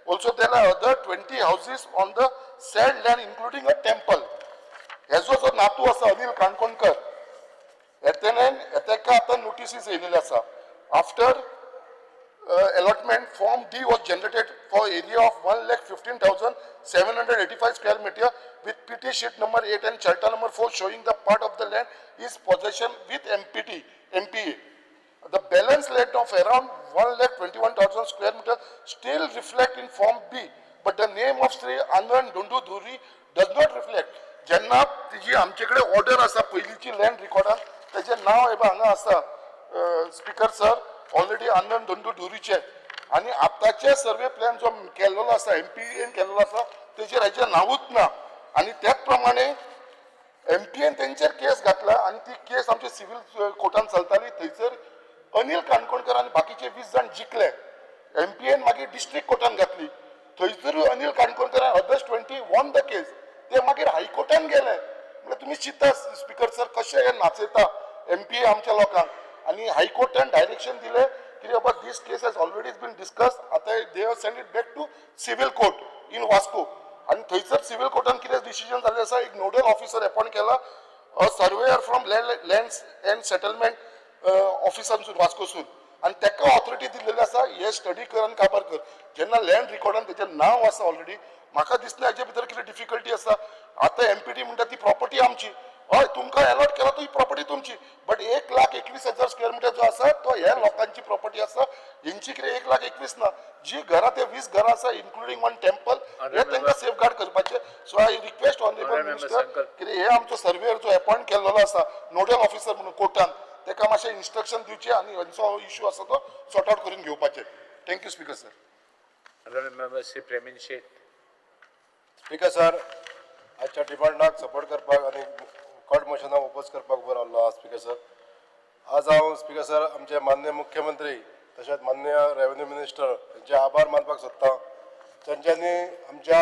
Also there are other 20 houses on the said land including a temple. हेजो जो नातू आसा अनिल काणकोणकर, हेतेनेन तेका आतां notices येयलेले आसा. After allotment form D was generated for area of 1,15,785 square meter with PT sheet number 8 and charter number 4 showing the part of the land is possession with MPA. The balance land of around 1,21,000 square meter still reflect in form B, but the name of Sri Anand Dundu Dhuri does not reflect. जेन्ना तिजी आमचे कडेन order आसा पयलींची land रिकॉर्डान, तेजें नांव हे पळय हांगा आसा स्पीकर सर, ऑलरेडी आनंद धोंडू धुरीचे. आनी आतांचे सर्वे प्लॅन जो केल्लो आसा MPA केल्लो आसा तेजेर हेजें नांवूच ना. आनी त्याच प्रमाणे MPA तेंचेर केस घातला आनी ती केस आमच्या सिव्हील कोर्टान चलताली. थंयसर अनिल काणकोणकर आनी बाकीचे 20 जाण जिखले. MPA मागीर डिस्ट्रिक्ट कोर्टान घातली, थंयसरूय अनिल काणकोणकर आनी others 20 won the case. ते मागीर हायकोर्टान गेले. म्हणल्यार तुमी चिंता स्पीकर सर कशें हे नाचयता MPA आमच्या लोकांक. आनी हायकोर्टान डायरेक्शन दिलें की बाबा this case has already been discuss, आतां they have send it back to civil court in Vasco. आनी थंयसर सिव्हील कोर्टान कितें डिसिजन जाल्लें आसा, एक नोडल ऑफिसर एपॉयंट केला, a surveyor from land and settlement ऑफिसांसून वास्कोसून, आनी तेका ऑथॉरिटी दिल्लेली आसा हे स्टडी कर आनी काबार कर. जेन्ना लँड रिकॉर्डान तेजें नांव आसा ऑलरेडी, म्हाका दिसना हेजे भितर कितें डिफिकल्टी आसा. आतां MPT म्हणटा ती प्रॉपर्टी आमची, हय तुमकां एलॉट केला तो ही प्रॉपर्टी तुमची, बट 1,21,000 स्क्वेअर मिटर जो आसा तो ह्या लोकांची प्रॉपर्टी आसा. हेंची कितें 1,21,000 ना, जी घरां ते 20 घरां आसा इन्क्लुडींग 1 टेम्पल, हे तांकां सेफगार्ड करपाचें. So I request honourable minister कितें हे आमचो सर्वेयर जो एपॉयंट केल्लो आसा नोडल ऑफिसर म्हणून कोर्टान, तेका मातशें इन्स्ट्रक्शन दिवचें आनी हेंचो इशू आसा तो सॉर्ट आवट करून घेवपाचें. Thank you speaker sir. Honorable Member Shri Premin Sheth. Speaker sir, आजच्या डिमांडाक सपोर्ट करपाक आनी कट मोशनाक ओपोज करपाक उबो रावलो आहा स्पीकर सर. आज हांव स्पीकर सर आमचे माननीय मुख्यमंत्री तशेंच माननीय रेवेन्यू मिनिस्टर हेंचे आभार मानपाक सोदता. तेंच्यांनी आमच्या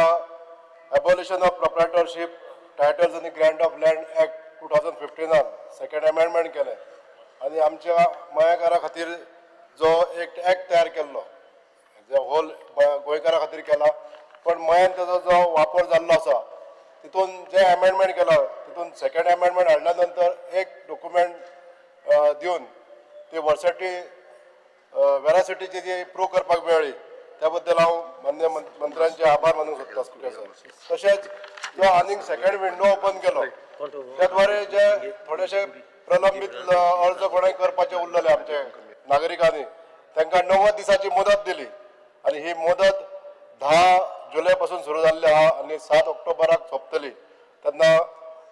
एबोलिशन ऑफ प्रोप्रायटरशीप टायटल्स आनी Grant of land act 2015 second amendment केलें आनी आमच्या मयेकारा खातीर जो एक एक्ट तयार केल्लो जो होल गोंयकारा खातीर केला, पण मयान तेजो जो वापर जाल्लो आसा तितून जे अमेंडमेंट केला तितून सेकंड अमेंडमेंट हाडल्या नंतर एक डॉक्युमेंट दिवन ती वर्सटी वेरासिटीची जी प्रूव करपाक मेळ्ळी त्या बद्दल हांव मान्य मंत्र्यांचे आभार मानूंक सोदता स्पीकर सर. तशेंच जो आनीक सेकंड विंडो ओपन केलो त्या द्वारे जे थोडेशे प्रलंबीत अर्ज कोणाक करपाचे उरलेले आमचे नागरिकांनी तांकां 90 दिसाची मुदत दिली आनी ही मुदत 10 जुलय पासून सुरू जाल्ली आहा आनी 7 ऑक्टोबराक सोंपतली. तेन्ना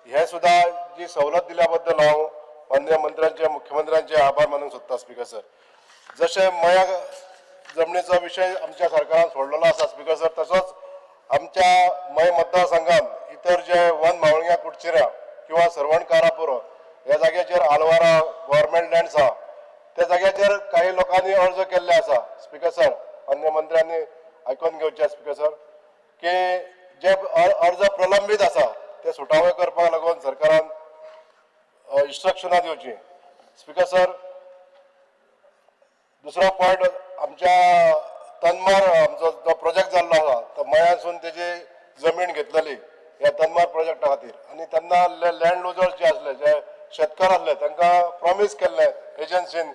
हे सुद्दां जी सवलत दिल्या बद्दल हांव माननीय मंत्र्यांचे मुख्यमंत्र्यांचे आभार मानूंक सोदता स्पीकर सर. जशें मया जमनीचो विशय आमच्या सरकारान सोडलेलो आसा स्पीकर सर, तसोच आमच्या मय मतदारसंघात इतर जे वन मावळग्या कुडचिऱ्या किंवा सर्वण कारापुरो ह्या जाग्याचेर आलवारा गव्हर्मेंट लँड्स आहा त्या जाग्याचेर काही लोकांनी अर्ज केल्ले आसा स्पीकर सर. अन्य मंत्र्यांनी आयकून घेवचे स्पीकर सर की जे अर्ज प्रलंबीत आसा ते सुटावे करपाक लागून सरकारान इन्स्ट्रक्शनां दिवची स्पीकर सर. दुसरो पॉयंट आमच्या तन्मार आमचो जो प्रोजेक्ट जाल्लो आसा तो मयांसून तेजी जमीन घेतलेली ह्या तन्मार प्रोजेक्टा खातीर आनी तेन्ना लँड लुजर्स जे आसले जे शेतकार आसले तांकां प्रॉमीस केल्लें एजन्सीन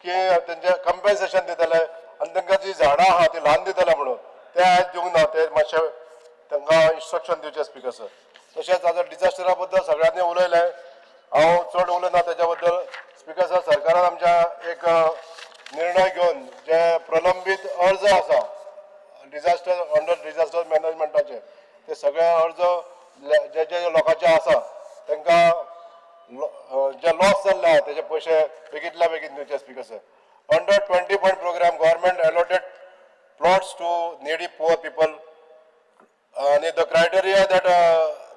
की तेंचे कंपेन्सेशन दितले आनी तांकां जी झाडां आहा ती ल्हान दितले म्हणून ते आयज दिवंक ना, ते मातशें तांकां इन्स्ट्रक्शन दिवचें स्पीकर सर. तशेंच आतां डिजास्टरा बद्दल सगळ्यांनी उलयलें, हांव चड उलयना तेच्या बद्दल स्पीकर सर. सरकारान आमच्या एक निर्णय घेवन जे प्रलंबीत अर्ज आसा डिजास्टर अंडर डिजास्टर मॅनेजमेंटाचे ते सगळे अर्ज जे जे लोकांचे आसा तांकां जे लॉस जाल्ले आहा तेजे पयशे बेगीतल्या बेगीन दिवचे speaker sir. Under 20 point programme government allotted plots to needy poor people आनी the criteria that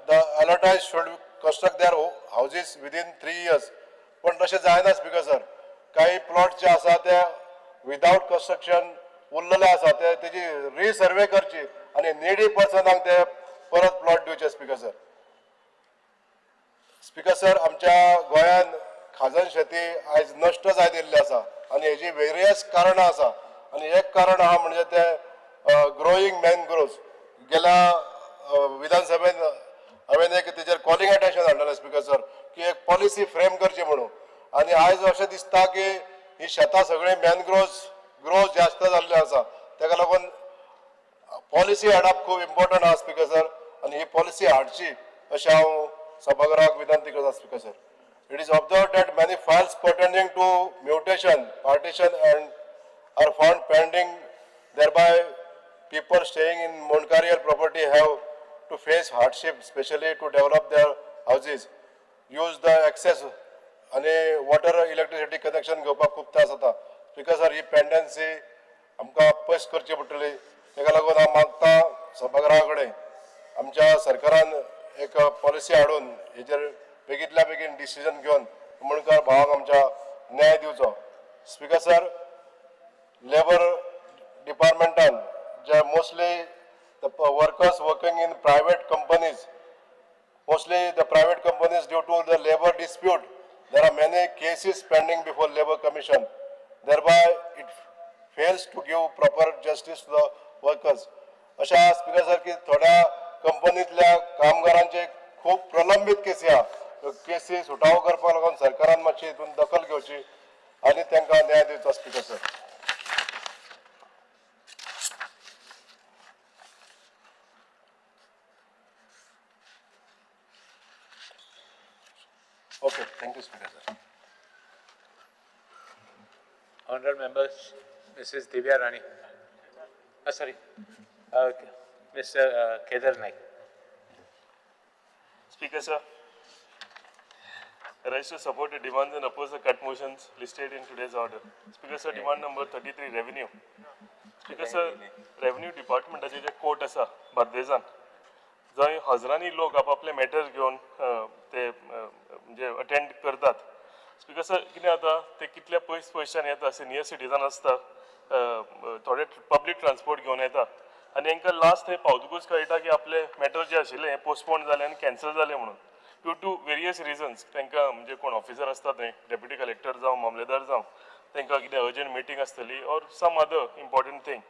the allottees should construct their houses within 3 years. पण तशें जायना स्पीकर सर. काही प्लॉट जे आसा ते विदावट कन्स्ट्रक्शन उरलेले आसा ते तेजी रिसर्वे करची आनी निडी पर्सनांक ते परत प्लॉट दिवचे स्पीकर सर. स्पीकर सर, आमच्या गोंयांत खाजन शेती आयज नश्ट जायत येयल्ली आसा आनी हेजी वेरियस कारणां आसा आनी एक कारण आहा म्हणजे ते ग्रोईंग मॅनग्रोव्स. गेल्या विधानसभेन हांवें एक तेजेर कॉलिंग अटेन्शन हाडलेलें स्पीकर सर की एक पॉलिसी फ्रेम करची म्हणून आनी आयज अशें दिसता की ही शेतां सगळीं मॅनग्रोव्स ग्रो जास्त जाल्ले आसा तेका लागून पॉलिसी हाडप खूब इम्पॉर्टंट आहा स्पीकर सर आनी ही पॉलिसी हाडची अशें हांव सभाघराक विनंती करता speaker sir. It is observed that many files pertaining to mutation, partition and are found pending, thereby people staying in Montcarial property have to face hardship, especially to develop their houses, use the access आनी water electricity connection घेवपाक खूब त्रास जाता speaker sir. ही pendency आमकां पयस करची पडटली. तेका लागून हांव मागता सभाघरा कडेन आमच्या सरकारान एक पॉलिसी हाडून हेजेर बेगीतल्या बेगीन डिसिजन घेवन मुणकार भावांक आमच्या न्याय दिवचो स्पीकर सर. लेबर डिपार्टमेंटान जे mostly the workers working in private companies, mostly the private companies, due to the labour dispute there are many cases pending before labour commission, thereby it fails to give proper justice to the workers. अशें आहा speaker sir की थोड्या कंपनींतल्या कामगारांचे खूब प्रलंबीत केसी आहा, केसी सुटावो करपाक लागून सरकारान मातशी हितून दखल घेवची आनी तांकां न्याय दिवचो speaker sir. Okay, thank you speaker sir. Honorable members, Mrs. Divya Rani. Sorry, Mr. Kedar Naik. Speaker sir, I rise to support the demands and oppose the cut motions listed in today's order. Speaker sir, demand number 33, revenue. Speaker sir, revenue department J court आसा बार्देजान, जंय हजरांनी लोक आपापले matters घेवन ते म्हणजे attend करतात. Speaker sir, कितें जाता ते कितल्या पयस पयसच्यान येता, सिनियर सिटीजन आसता, थोडे पब्लीक ट्रान्सपोर्ट घेवन येता आनी तांकां लास्ट थंय पावतकूच कळटा की आपले मॅटर जे आशिल्ले हे पोस्टपोन जाले आनी कॅन्सल जाले म्हणून ड्यू टू वेरियस रिजन्स. तांकां म्हणजे कोण ऑफिसर आसता थंय, डेप्युटी कलेक्टर जावं मामलेदार जावं, तांकां कितें अर्जंट मिटींग आसतली or some other important thing.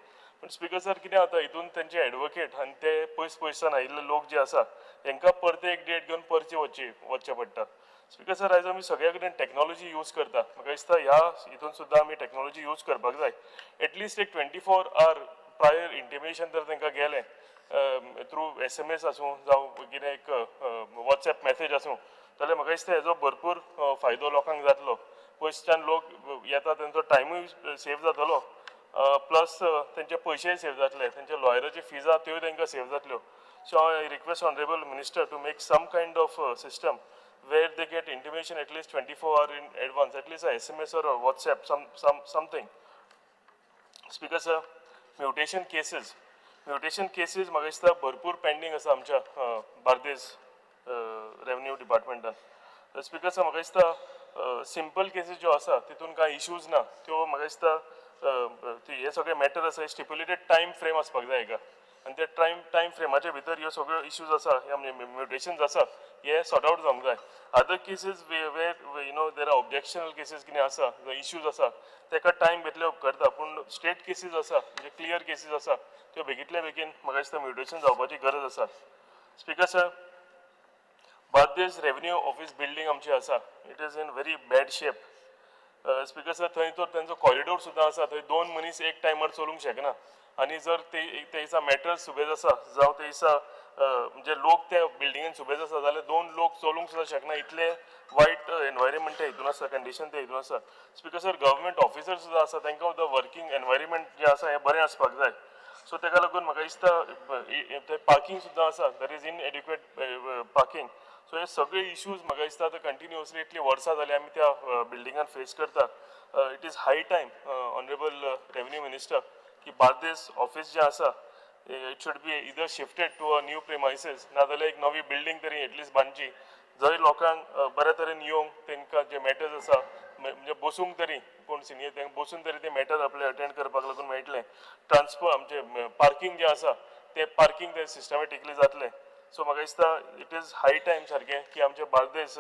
पूण स्पीकर सर कितें जाता हितून तेंचे एडवोकेट आनी ते पयस पयसान आयिल्ले लोक जे आसा तांकां परते एक डेट घेवन परचे वचचें पडटा. स्पीकर सर, आयज आमी सगळ्या कडेन टॅक्नॉलॉजी यूज करता. म्हाका दिसता ह्या हितून सुद्दां आमी टॅक्नॉलॉजी यूज करपाक जाय. एटलिस्ट एक 24 our prior intimation जर तांकां गेलें थ्रू SMS आसूं जावं कितें एक वॉट्सएप मॅसेज आसूं, जाल्यार म्हाका दिसता हेजो भरपूर फायदो लोकांक जातलो. पयसच्यान लोक येता, तेंचो टायमूय सेव जातलो, प्लस तेंचे पयशेय सेव जातले, तेंचे लॉयराचे फीज आहा त्योय तांकां सेव जातल्यो. So I request honourable minister to make some kind of system where they get intimation at least 24 hour in advance, at least a SMS or a WhatsApp, something. Speaker sir, mutation cases. Mutation cases म्हाका दिसता भरपूर pending आसा आमच्या Bardez revenue डिपार्टमेंटान. Speaker sir, म्हाका दिसता simple cases ज्यो आसा तितून कांय इश्यूज ना, त्यो म्हाका दिसता हे सगळे मॅटर आसा स्टिप्युलेटेड टायम फ्रेम आसपाक जाय हेका, आनी त्या टायम फ्रेमाच्या भितर ह्यो सगळ्यो इश्यूज आसा, ह्या म्युटेशन्स आसा, हे सॉर्ट आउट जावंक जाय. Other cases where you know there are objectional cases कितें आसा, इश्यूज आसा, ताका टायम घेतले उपकारता, पूण स्ट्रेट केसीस आसा, म्हणजे क्लियर केसीस आसा, त्यो बेगींतल्या बेगीन म्हाका दिसता म्युटेशन जावपाची गरज आसा. Speaker sir, Bardez revenue office building आमची आसा, it is in very bad shape. Speaker sir, थंय तर तेंचो कॉरिडोर सुद्दां आसा, थंय 2 मनीस एक टायमार चलूंक शकना, आनी जर ते दिसा मॅटर सुबेज आसा जावं ते दिसा म्हणजे लोक त्या बिल्डिंगेन सुबेज आसा जाल्यार 2 लोक चलूंक सुद्दां शकना, इतले वायट एनवायरमेंट ते हितून आसा, कंडिशन ते हितून आसा. स्पीकर सर, गव्हर्मेंट ऑफिसर सुद्दां आसा, तांकां सुद्दां वर्कींग एनवायरमेंट जें आसा हें बरें आसपाक जाय. सो ताका लागून म्हाका दिसता थंय पार्कींग सुद्दां आसा, there is inadequate parking. So हे सगळे इश्यूज म्हाका दिसता आतां कंटिन्युअसली इतलीं वर्सां जालीं आमी त्या बिल्डिंगान फेस करता. It is high time honourable revenue minister की बार्देस ऑफिस जें आसा it should be either shifted to a new premises, नाजाल्यार एक नवी बिल्डींग तरी एटलिस्ट बांदची, जंय लोकांक बऱ्या तरेन येवंक तांकां जे मॅटर्स आसा म्हणजे बसूंक तरी कोण सिनियर तांकां बसून तरी ते मॅटर्स आपले अटेंड करपाक लागून मेळटलें. ट्रान्सपोर्ट आमचें पार्कींग जें आसा तें पार्कींग तें सिस्टमॅटिकली जातलें. सो म्हाका दिसता it is high time सारकें की आमचें बार्देस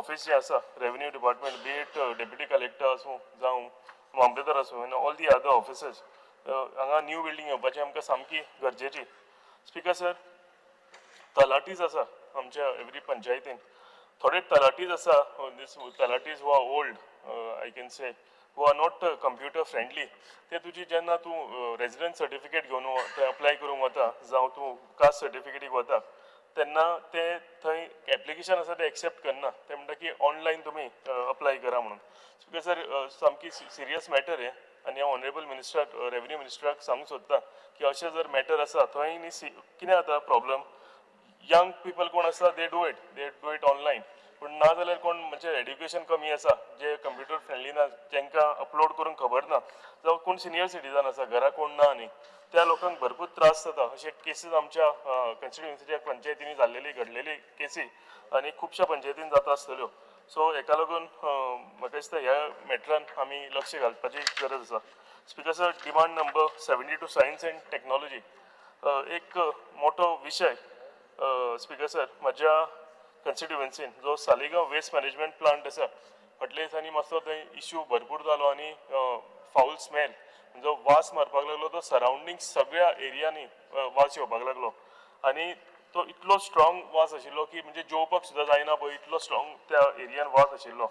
ऑफिस जें आसा revenue department, be it deputy collector आसूं जावं मामलेदार आसूं आनी ऑल the other officers, हांगा न्यू बिल्डींग येवपाची आमकां सामकी गरजेची. स्पीकर सर, तलाटीज आसा आमच्या एवरी पंचायतीन, थोडे तलाटीज आसा, these talatis who are old, I can say, who are not computer friendly. ते तुजी जेन्ना तूं रेजिडन्स सर्टिफिकेट घेवन थंय अप्लाय करूंक वता जावं तूं कास्ट सर्टिफिकेटीक वता तेन्ना ते थंय एप्लिकेशन आसा ते एक्सेप्ट करना, ते म्हणटा की ऑनलायन तुमी अप्लाय करा म्हणून. स्पीकर सर, सामकी सिरियस मॅटर हें, आनी हांव ऑनरेबल मिनिस्टर रेवन्यू मिनिस्टराक सांगूंक सोदता की अशें जर मॅटर आसा थंय न्ही कितें जाता प्रॉब्लम, यंग पिपल कोण आसा they do it online, पूण ना जाल्यार कोण म्हणजे एड्युकेशन कमी आसा, जे कंप्युटर फ्रेंडली ना, तांकां अपलोड करूंक खबर ना, जावं कोण सिनियर सिटीजन आसा, घरा कोण ना न्ही, त्या लोकांक भरपूर त्रास जाता. अशे केसीस आमच्या कॉन्स्टिट्युएन्सीच्या पंचायतींनी जाल्लेली घडलेली केसी आनी खुबश्या पंचायतीन जाता आसतल्यो. सो हेका लागून म्हाका दिसता ह्या मॅटरान आमी लक्ष घालपाची गरज आसा. Speaker sir, demand number 72 science and technology एक मोठो विशय. स्पीकर सर, म्हज्या कॉन्स्टिट्युएन्सीन जो सालिगांव वेस्ट मॅनेजमेंट प्लांट आसा, फाटल्या दिसांनी मातसो थंय इश्यू भरपूर जालो आनी फावल स्मेल जो वास मारपाक लागलो तो सरावंडींग सगळ्या एरियांनी वास येवपाक लागलो, आनी तो इतलो स्ट्रॉंग वास आशिल्लो की म्हणजे जेवपाक सुद्दां जायना पळय इतलो स्ट्रॉंग त्या एरियान वास आशिल्लो.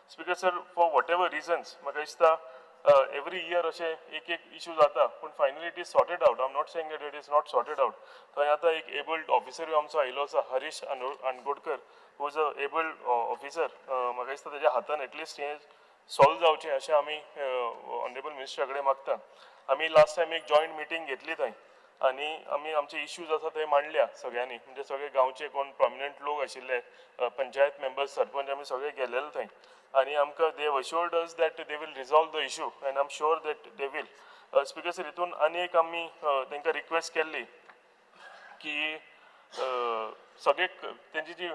Speaker sir, for whatever reasons म्हाका दिसता एवरी इयर अशें एक एक इश्यू जाता, पूण finally it is sorted out. I am not saying that it is not sorted out. थंय आतां एक एबल्ड ऑफिसरूय आमचो आयिल्लो आसा, Harish Angodkar, who is a abled officer. म्हाका दिसता तेज्या हातान एटलिस्ट हें सॉल्व जावचें अशें आमी ऑनरेबल मिनिस्टरा कडेन मागता. आमी लास्ट टायम एक जॉयंट मिटींग घेतली थंय आनी आमी आमचे इश्यूज आसा ते मांडल्या सगळ्यांनी, म्हणजे सगळे गांवचे कोण प्रोमिनंट लोक आशिल्ले, पंचायत मेंबर्स, सरपंच, आमी सगळे गेलेले थंय आनी आमकां they assured us that they will resolve the issue and I am sure that they will. Speaker sir, हितून आनी एक आमी तांकां रिक्वेस्ट केल्ली की सगळे तेंची जी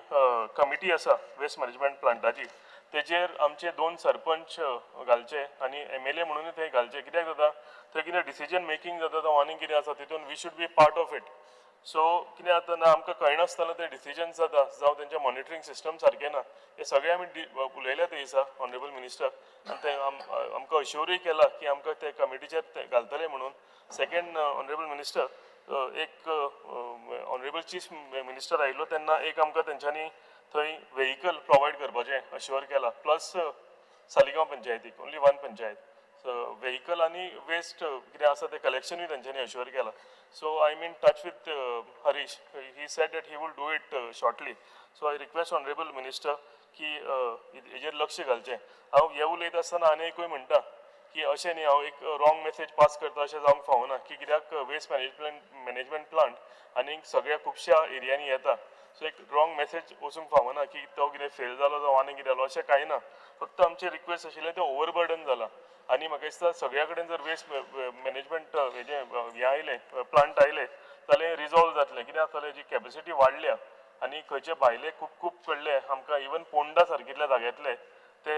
कमिटी आसा वेस्ट मॅनेजमेंट प्लांटाची तेजेर आमचे 2 सरपंच घालचे आनी MLA म्हणून थंय घालचे. कित्याक जाता थंय कितें डिसिजन मेकींग जाता जावं आनी कितें आसा तितून we should be part of it. So कितें जाता ना आमकां कळनासतना ते डिसिजन्स जाता जावं तेंचें मॉनिटरींग सिस्टम सारकें ना, हें सगळें आमी उलयल्या ते दिसा ऑनरेबल मिनिस्टर, आनी ते आमकां अश्योरूय केला की आमकां ते कमिटीचेर ते घालतले म्हणून. सेकंड ऑनरेबल मिनिस्टर, एक ऑनरेबल चीफ मिनिस्टर आयिल्लो तेन्ना एक आमकां तेंच्यांनी थंय व्हेहिकल प्रोवायड करपाचें अश्युअर केलां. प्लस सालिगांव पंचायतीक only one panchayat, so vehicle आनी वेस्ट कितें आसा तें कलेक्शनूय तेंच्यांनी अश्युअर केलां. So I am in touch with Harish, he said that he will do it shortly. So I request honourable minister की हेजेर लक्ष घालचें. हांव हें उलयता आसतना आनी एकूय म्हणटा की अशें न्ही हांव एक रॉंग मेसेज पास करता अशें जावंक फावना की कित्याक वेस्ट मॅनेजमेंट प्लांट आनी सगळ्या खुबश्या एरियांनी येता, सो एक रॉंग मेसेज वचूंक फावना की तो कितें फेल जालो जावं आनी कितें जालो, अशें कांय ना. फक्त आमचें रिक्वेस्ट आशिल्लें तें ओवरबर्डन जालां आनी म्हाका दिसता सगळ्या कडेन जर वेस्ट मॅनेजमेंट हेजें हें आयलें, प्लांट आयले जाल्यार रिजॉल्व जातलें. कितें जातलें, जी कॅपेसिटी वाडल्या आनी खंयचे भायले खूब खूब कडले आमकां इवन पोंडा सारकिल्ल्या जाग्यांतले ते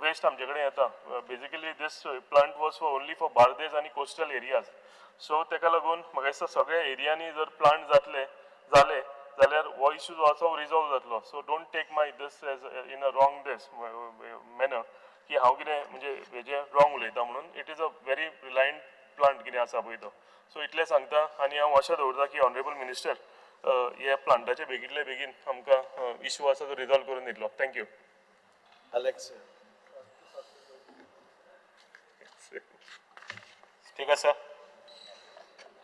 वेस्ट आमचे कडेन येता. Basically this plant was for only for Bardez आनी कोस्टल एरियाज, सो तेका लागून म्हाका दिसता सगळ्या एरियांनी जर प्लांट जातले जाले जाल्यार हो इशू जो आसा हो रिजॉल्व जातलो. So don't take my this as in a wrong this manner की हांव कितें म्हणजे हेजें रॉंग उलयता म्हणून. It is a very reliant plant कितें आसा पळय तो. सो इतलें सांगता आनी हांव आशा दवरता की ऑनरेबल मिनिस्टर ह्या प्लांटाचे बेगींतले बेगीन आमकां इशू आसा तो रिजॉल्व करून दितलो. Thank you. Alex. Speaker sir,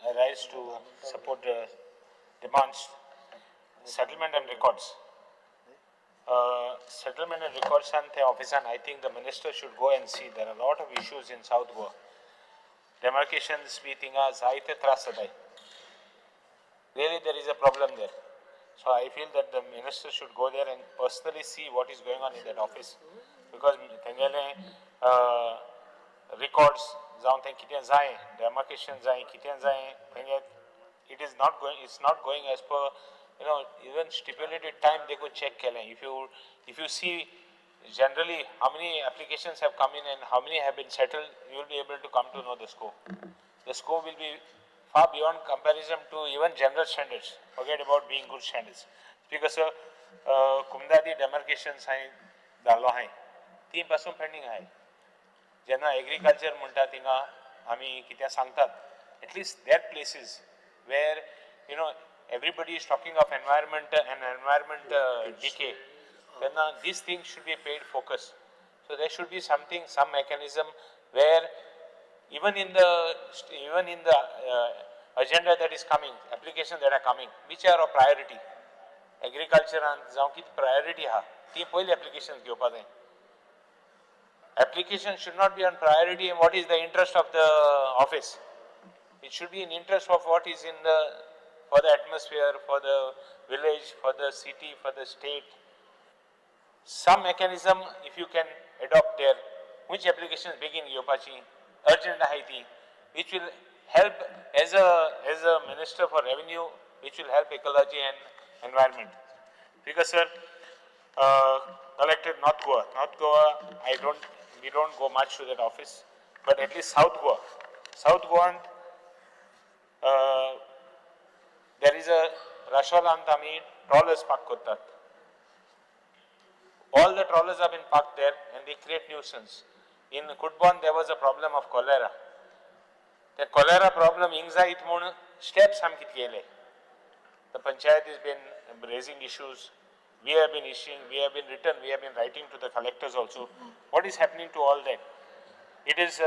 I rise to support the demands, settlement and records. Settlement and records and the office, and I think the minister should go and see. There are a lot of issues in South Goa. Demarcations be thinga zaite tras जाताय. Really there is a problem there. So I feel that the minister should go there and personally see what is going on in that office, because तेंगेले records जावं तें कितें जाय, demarcation जाय, कितें जाय तेंगे, it is not going, it's not going as per, you know, even stipulated time they could check केलें. If you see generally how many applications have come in and how many have been settled, you will be able to come to know the score. The score will be far beyond comparison to even general standards. Forget about being good standards. Speaker sir, Kumdadi demarcations हांवें धाडलो आहाय, ती पासून pending आहाय. जेन्ना agriculture म्हणटा थिंगा आमी कितें सांगतात, at least that places where you know everybody is talking of environment and environment decay, तेन्ना these things should be paid focus. So there should be something, some mechanism where even in the agenda that is coming, applications that are coming, which are of priority, agriculture and जावं कितें priority आहा ती पयली applications घेवपा जाय. Application should not be on priority and what is the interest of the office. It should be in interest of what is in the, for the atmosphere, for the village, for the city, for the state. Some mechanism if you can adopt there, which applications begin घेवपाची, urgent आहाय ती, which will help as a minister for revenue, which will help ecology and environment. Because sir, collected North Goa. North Goa, we don't go much to that office, but at least South Goa. South Goa, there is a Rasholant आमी trawlers park करतात. All the trawlers have been parked there and they create nuisance. In Kutbon there was a problem of cholera. The cholera problem हिंग जायत म्हूण steps आमी कितें केले. The panchayat has been raising issues. We have been issuing, we have been written, we have been writing to the collectors also. What is happening to all that? It is,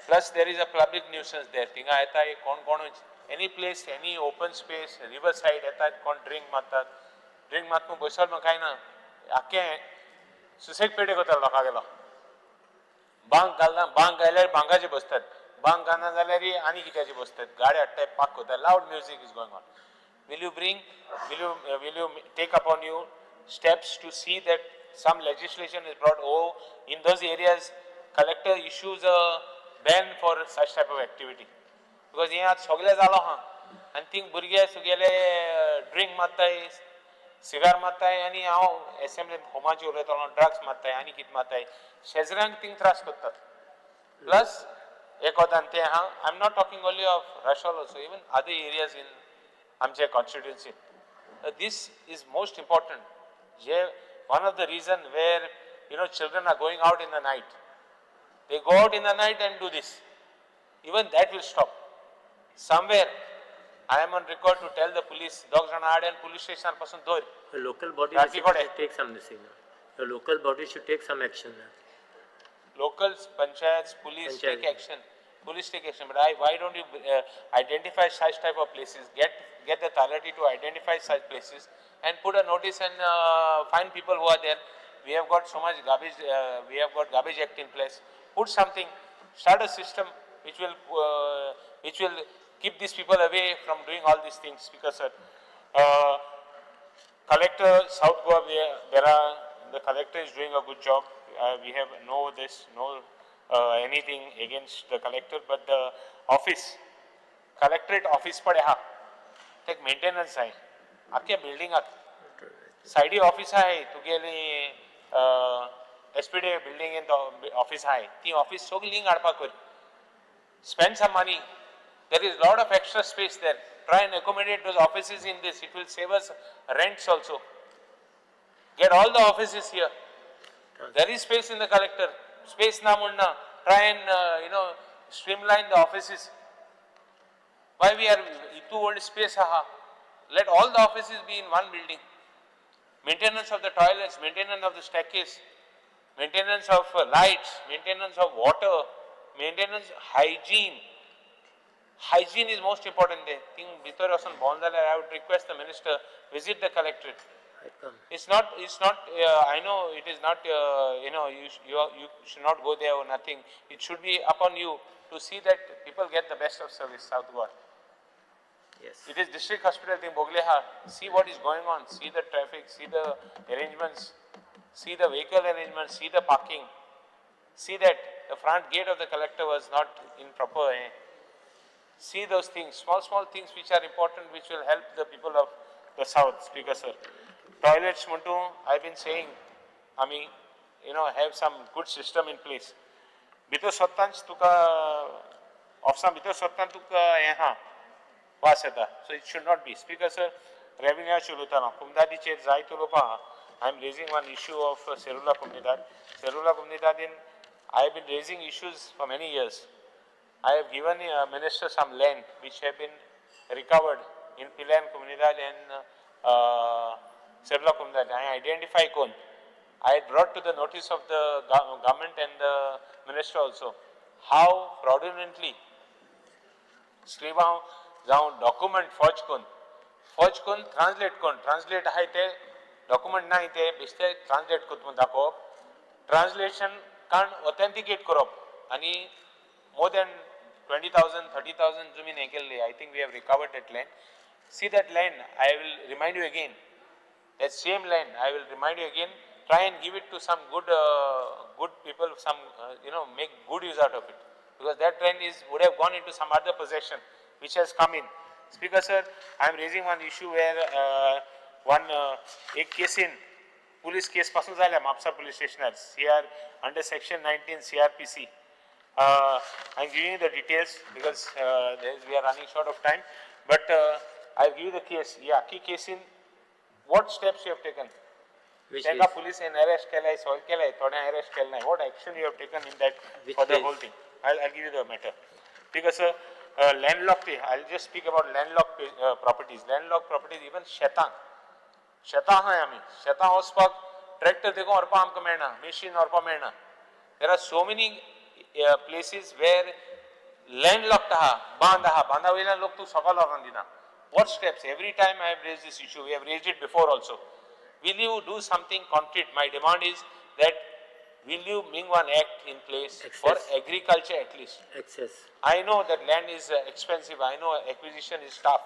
plus there is a public nuisance there. Tinga येता कोण कोण, any place, any open space, river side येतात कोण drink मारतात. Drink मारतून बसल मग काय ना, आख्खे सुसेग पेटे करतात लोकां गेलो. बांक घालना, बांक घाल्यार बांकाचे बसतात, बांक घालना जाल्यार आनी कित्याचे बसतात, गाडी हाडटाय पार्क करतात, loud music is going on. Will you bring, will you take upon you steps to see that some legislation is brought over in those areas, collector issues a ban for such type of activity? Because हे आतां सगळें जालो आहा आनी thing भुरगे सगळे drink मारताय, cigar मारताय, आनी हांव एसेंब्लीन होमाची उलयतालो, ड्रग्स मारताय आनी कितें मारताय, शेजऱ्यांक थिंग त्रास करतात. प्लस एक वतान तें आहा, I am not talking only of Rachol also, even other areas in आमचे constituency. This is most important. J one of the reason where you know children are going out in the night, they go out in the night and do this, even that will stop somewhere. I am on record to tell the police, दोग जाणां हाड आनी police स्टेशनार पासून धर. The local body राती should कडेन. take some decision. The local body should take some action. Local panchayats, police Panchayat. Take action. Police take action. But why don't you identify such type of places? Get the authority to identify such places and put a notice and find people who are there. We have got so much garbage. We have got garbage act in place. Put something. Start a system which will keep these people away from doing all these things. Because sir, Collector South Goa, the collector is doing a good job. We have no anything against the collector, but the office, collectorate office पडे हा, ते maintenance आहे, आख्या बिल्डिंगाक सायडी office आहे, तुगेली SPD बिल्डिंगेन office आहे, ती ऑफिस सगळी लिंक हाडपाक कर. Spend some money. There is lot of extra space there. Try and accommodate those offices in this. It will save us rents also. Get all the offices here. There is space in the collector. Space na munna. Try and streamline the offices. Why we are too old space? Haha. Let all the offices be in one building. Maintenance of the toilets, maintenance of the staircase, maintenance of lights, maintenance of water, maintenance hygiene. Hygiene is most important there. Thing bhitar vasun bhon jalyar I would request the minister visit the collectorate. It's not. I know it is not. You should not go there or nothing. It should be upon you to see that people get the best of service. South Goa. Yes. It is district hospital thing. Bogleha. See what is going on. See the traffic. See the arrangements. See the vehicle arrangements. See the parking. See that the front gate of the collector was not in proper. See those things, small things which are important, which will help the people of the south. Speaker sir, toilets muntu, I have been saying, I mean, have some good system in place. Bhitar sottanch tuka, office bhitar sottan tuka eh ha, vaas yeta. So it should not be. Speaker sir, revenue chulutana, Comunidadicher jai tulopa. I am raising one issue of Serula Comunidad. Serula Comunidad in, I have been raising issues for many years. I have given minister some land which have been recovered in Pilan Comunidad and Serula Comunidad. I identify kon. I had brought to the notice of the government and the minister also how fraudulently scriba जाऊन document forge kon translate आहाय ते document ना ते बेश्टे translate करून दाखोवप, translation काण authenticate करप आनी more than 20,000, 30,000 जमीन हे केल्ली. I think we have recovered that land. See that land, I will remind you again. That same land, I will remind you again. Try and give it to some good people, some, make good use out of it. Because that land would have gone into some other possession, which has come in. Speaker sir, I am raising one issue where एक case in, police case पासून जाल्या Mapusa police station, CR, under section 19 CRPC. I am giving you the details because we are running short of time, but I will give you the case. Yeah, key case in what steps you have taken? Which police in arrest kelai, solve kelai, thoda arrest kelai. What action you have taken in that? Which for the whole thing? I'll give you the matter. Because landlocked, I'll just speak about landlocked properties. Landlocked properties, even shetang. Shetang hai ami. Shetang ospak tractor dekho orpa amka melna, machine orpa melna. There are so many places where landlocked aha, bandh aha, bandha vela lok tu sakal oran dina. What steps? Every time I have raised this issue, we have raised it before also. Will you do something concrete? My demand is that will you bring one act in place Access. For agriculture at least? Access. I know that land is expensive, I know acquisition is tough,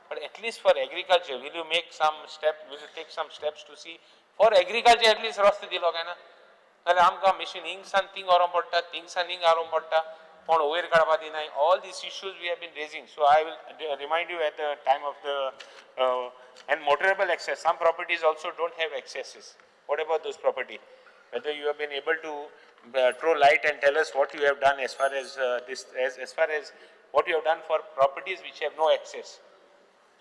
but at least for agriculture, will you make some step, will you take some steps to see for agriculture at least रस्ते दिलो काय ना? जाल्यार आमकां machine हिंगसान thing व्हरूंक पडटा, थिंगसान हिंग हाडूंक पडटा, कोण वयर काडपा दिनाय. All these issues we have been raising. So I will remind you at the time of the and motorable access. Some properties also don't have accesses. What about those property? Whether you have been able to throw light and tell us what you have done as far as this, as far as what you have done for properties which have no access.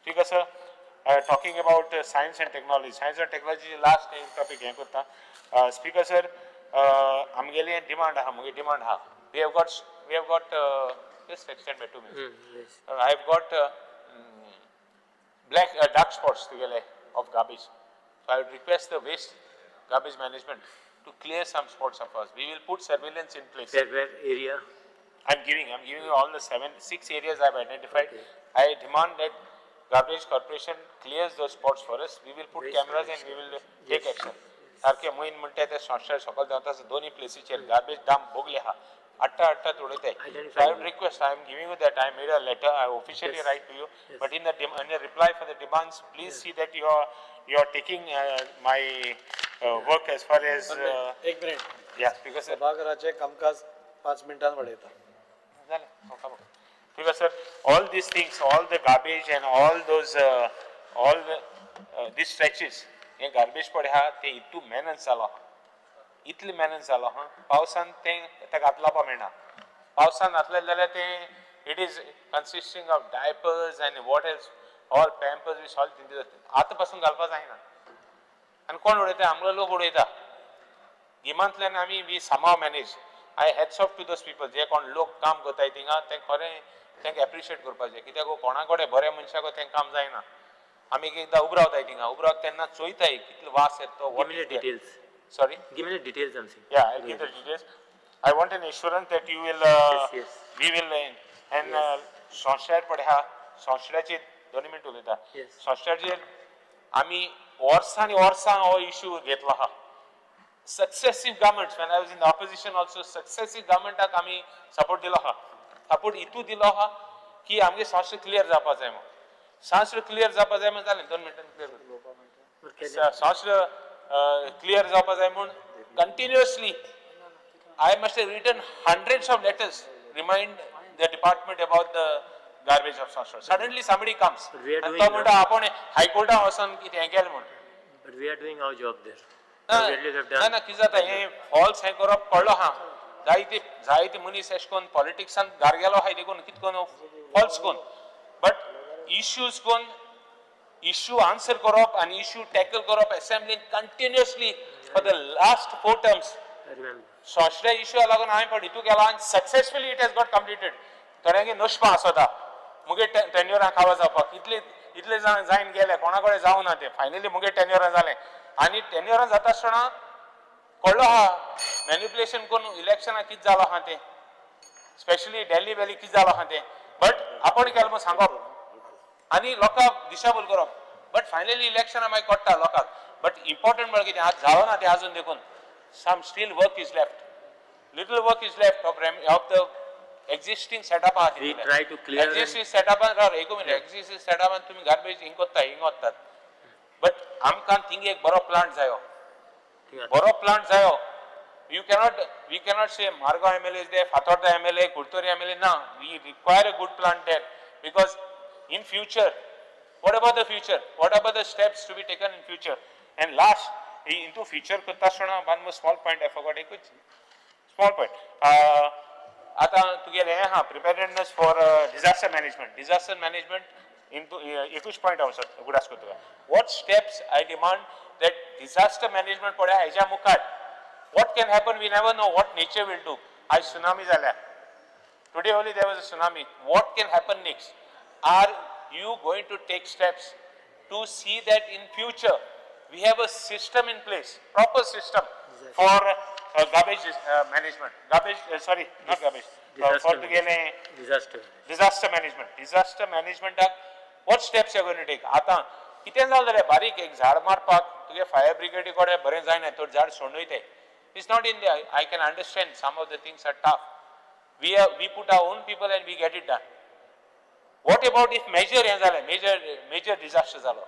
Because sir, talking about science and technology. Science and technology is last topic. Speaker sir, आमगेली demand आहा, मुगे demand आहा. We have got just extend by 2 minutes. Yes. I have got black dark spots तुगेले of garbage. So I would request the waste garbage management to clear some spots of us. We will put surveillance in place. Where area? I'm giving you all the 6 areas I've identified. Okay. I demand that garbage corporation clears those spots for us. We will put waste cameras and we will take action. सारखे मोहीन म्हणटा ते संस्था सकयल देंवता दोन्ही प्लेसीचेर garbage dump भोगले आहा, आट्टा आट्टा उडयताय. So I would request, I am giving you that, I made a letter, I officially write to you, but in the reply for the demands, please see that you are taking my work as far as एक minute. या speaker sir, सभाघराचे कामकाज 5 मिनटां वाडयता. जालें. Because sir, all these things, all the garbage and all those all these stretches, हे garbage पडे आहा ते इतू मेनन्स जालो आहा, इतले मेनन्स जालो आहा, पावसान तें ताका हात लावपाक मेळना. पावसान घातलें जाल्यार तें it is consisting of diapers and what else, all Pampers be all. आतां पासून घालपाक जायना. आनी कोण उडयता? आमलो लोक उडयता. गिमांतल्यान आमी we somehow manage. I hats off to those people, जे कोण लोक काम करताय थिंगा, तें खरें तांकां एप्रिशिएट करपाक जाय. कित्याक कोणा कडेन बऱ्या मनशाक तें काम जायना. आमी एकदां उबो रावताय थिंगा, उबो रावता तेन्ना चोयताय कितलो वास येता तो. Give me the details. Sorry? Give me the details, I'm saying. Yeah, I'll give the details. I want an assurance that you will, yes. We will, and संस्थार पळय आहा, संस्थाचेर 2 मिनट उलयता. संस्थाचेर आमी वर्सां आनी वर्सां हो इशू घेतलो आहा. Successive governments, when I was in the opposition also, successive government आमी सपोर्ट दिलो आहा. सपोर्ट इतू दिलो आहा की आमगे संस्था क्लियर जावपा जाय म्हूण. संस्था क्लियर जावपा जाय म्हूण जालें, 2 मिनटान क्लियर जाता. संस्था क्लियर जावपा जाय म्हूण continuously I must have written hundreds of letters remind the department about the garbage of संस्था. Suddenly somebody comes आनी तो म्हणटा आपूण हायकोर्टान वचोन कितें हें केलें म्हूण. But we are doing our job there. ना ना, कितें जाता हें फॉल्स हें करप कळ्ळो आहा. जायते जायते मनीस एशें करून पॉलिटिक्सान गार गेलो आहाय देखून कितें करून फॉल्स करून, बट इश्यूज करून इश्यू आन्सर करप आनी इश्यू टॅकल करप एसेंब्लीन continuously for the last 4 terms. सोंसल्या इश्यूआ लागून हांवें पण हितू केला आनी successfully it has got completed. थोड्यांगे नशपा आसता मुगे टेन्युअरां काबार जावपाक, इतले इतले जाण जायन गेले, कोणा कडेन जावं ना तें. फायनली मुगे टेन्युअरां जालें आनी टेन्युअरां जाता आसतना कळ्ळो आहा मॅनिपुलेशन करून इलेक्शनाक कितें जालो आहा तें, स्पेशली दिल्ली बेली कितें जालो आहा तें. बट आपूण केलें म्हूण सांगप आनी लोकांक दिशाभूल करप. बट फायनली इलेक्शनां मागीर कळटा लोकांक. बट इम्पॉर्टंट म्हळ्यार कितें, आज जालो ना तें आजून देखून some still work is left, little work is left of the existing setup आहा. एक्झिस्टींग सेटअपान राव एक मिनट, एक्झिस्टींग सेटअपान तुमी गार्बेज हिंग कोत्ता, हिंग वतात. बट आमकां थिंग एक बरो प्लांट जायो, बरो प्लांट जायो. You cannot, we cannot say Margao MLA is there, Fatorda MLA, Curtorim MLA. ना, we require a good plant there because in future, what about the future? What about the steps to be taken in future? And last, into future करता आसतना one more small point I forgot, एकूच small point. आतां तुगेलें हें आहा preparedness for disaster management. Disaster management into एकूच point हांव उगडास करता तुका. What steps I demand that disaster management पळय हेज्या मुखार what can happen, we never know what nature will do. आयज सुनामी जाल्या, today only there was a tsunami. What can happen next? Are you going to take steps to see that in future we have a system in place, proper system for garbage management, garbage, sorry, not garbage, for disaster, disaster management. Disaster management, what steps you are going to take? आतां कितें जालें जाल्यार बारीक एक झाड मारपाक तुगे fire ब्रिगेडी कडेन बरें जायना, तो झाड सोंडयताय. It's not in the, I can understand some of the things are tough. We put our own people and we get it done. What about if major हें जालें, major disaster जालो,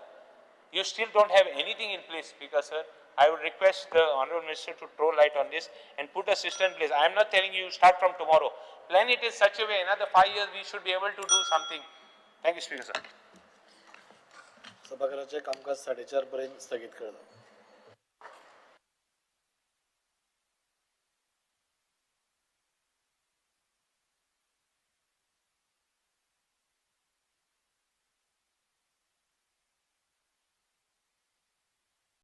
you still don't have anything in place? Because sir, I would request the Honorable Minister to throw light on this and put a system in place. I am not telling you start from tomorrow. Plan it in such a way, another 5 years we should be able to do something. Thank you, Speaker sir. सभाघराचे कामकाज 4:30 पर्यंत स्थगीत करता.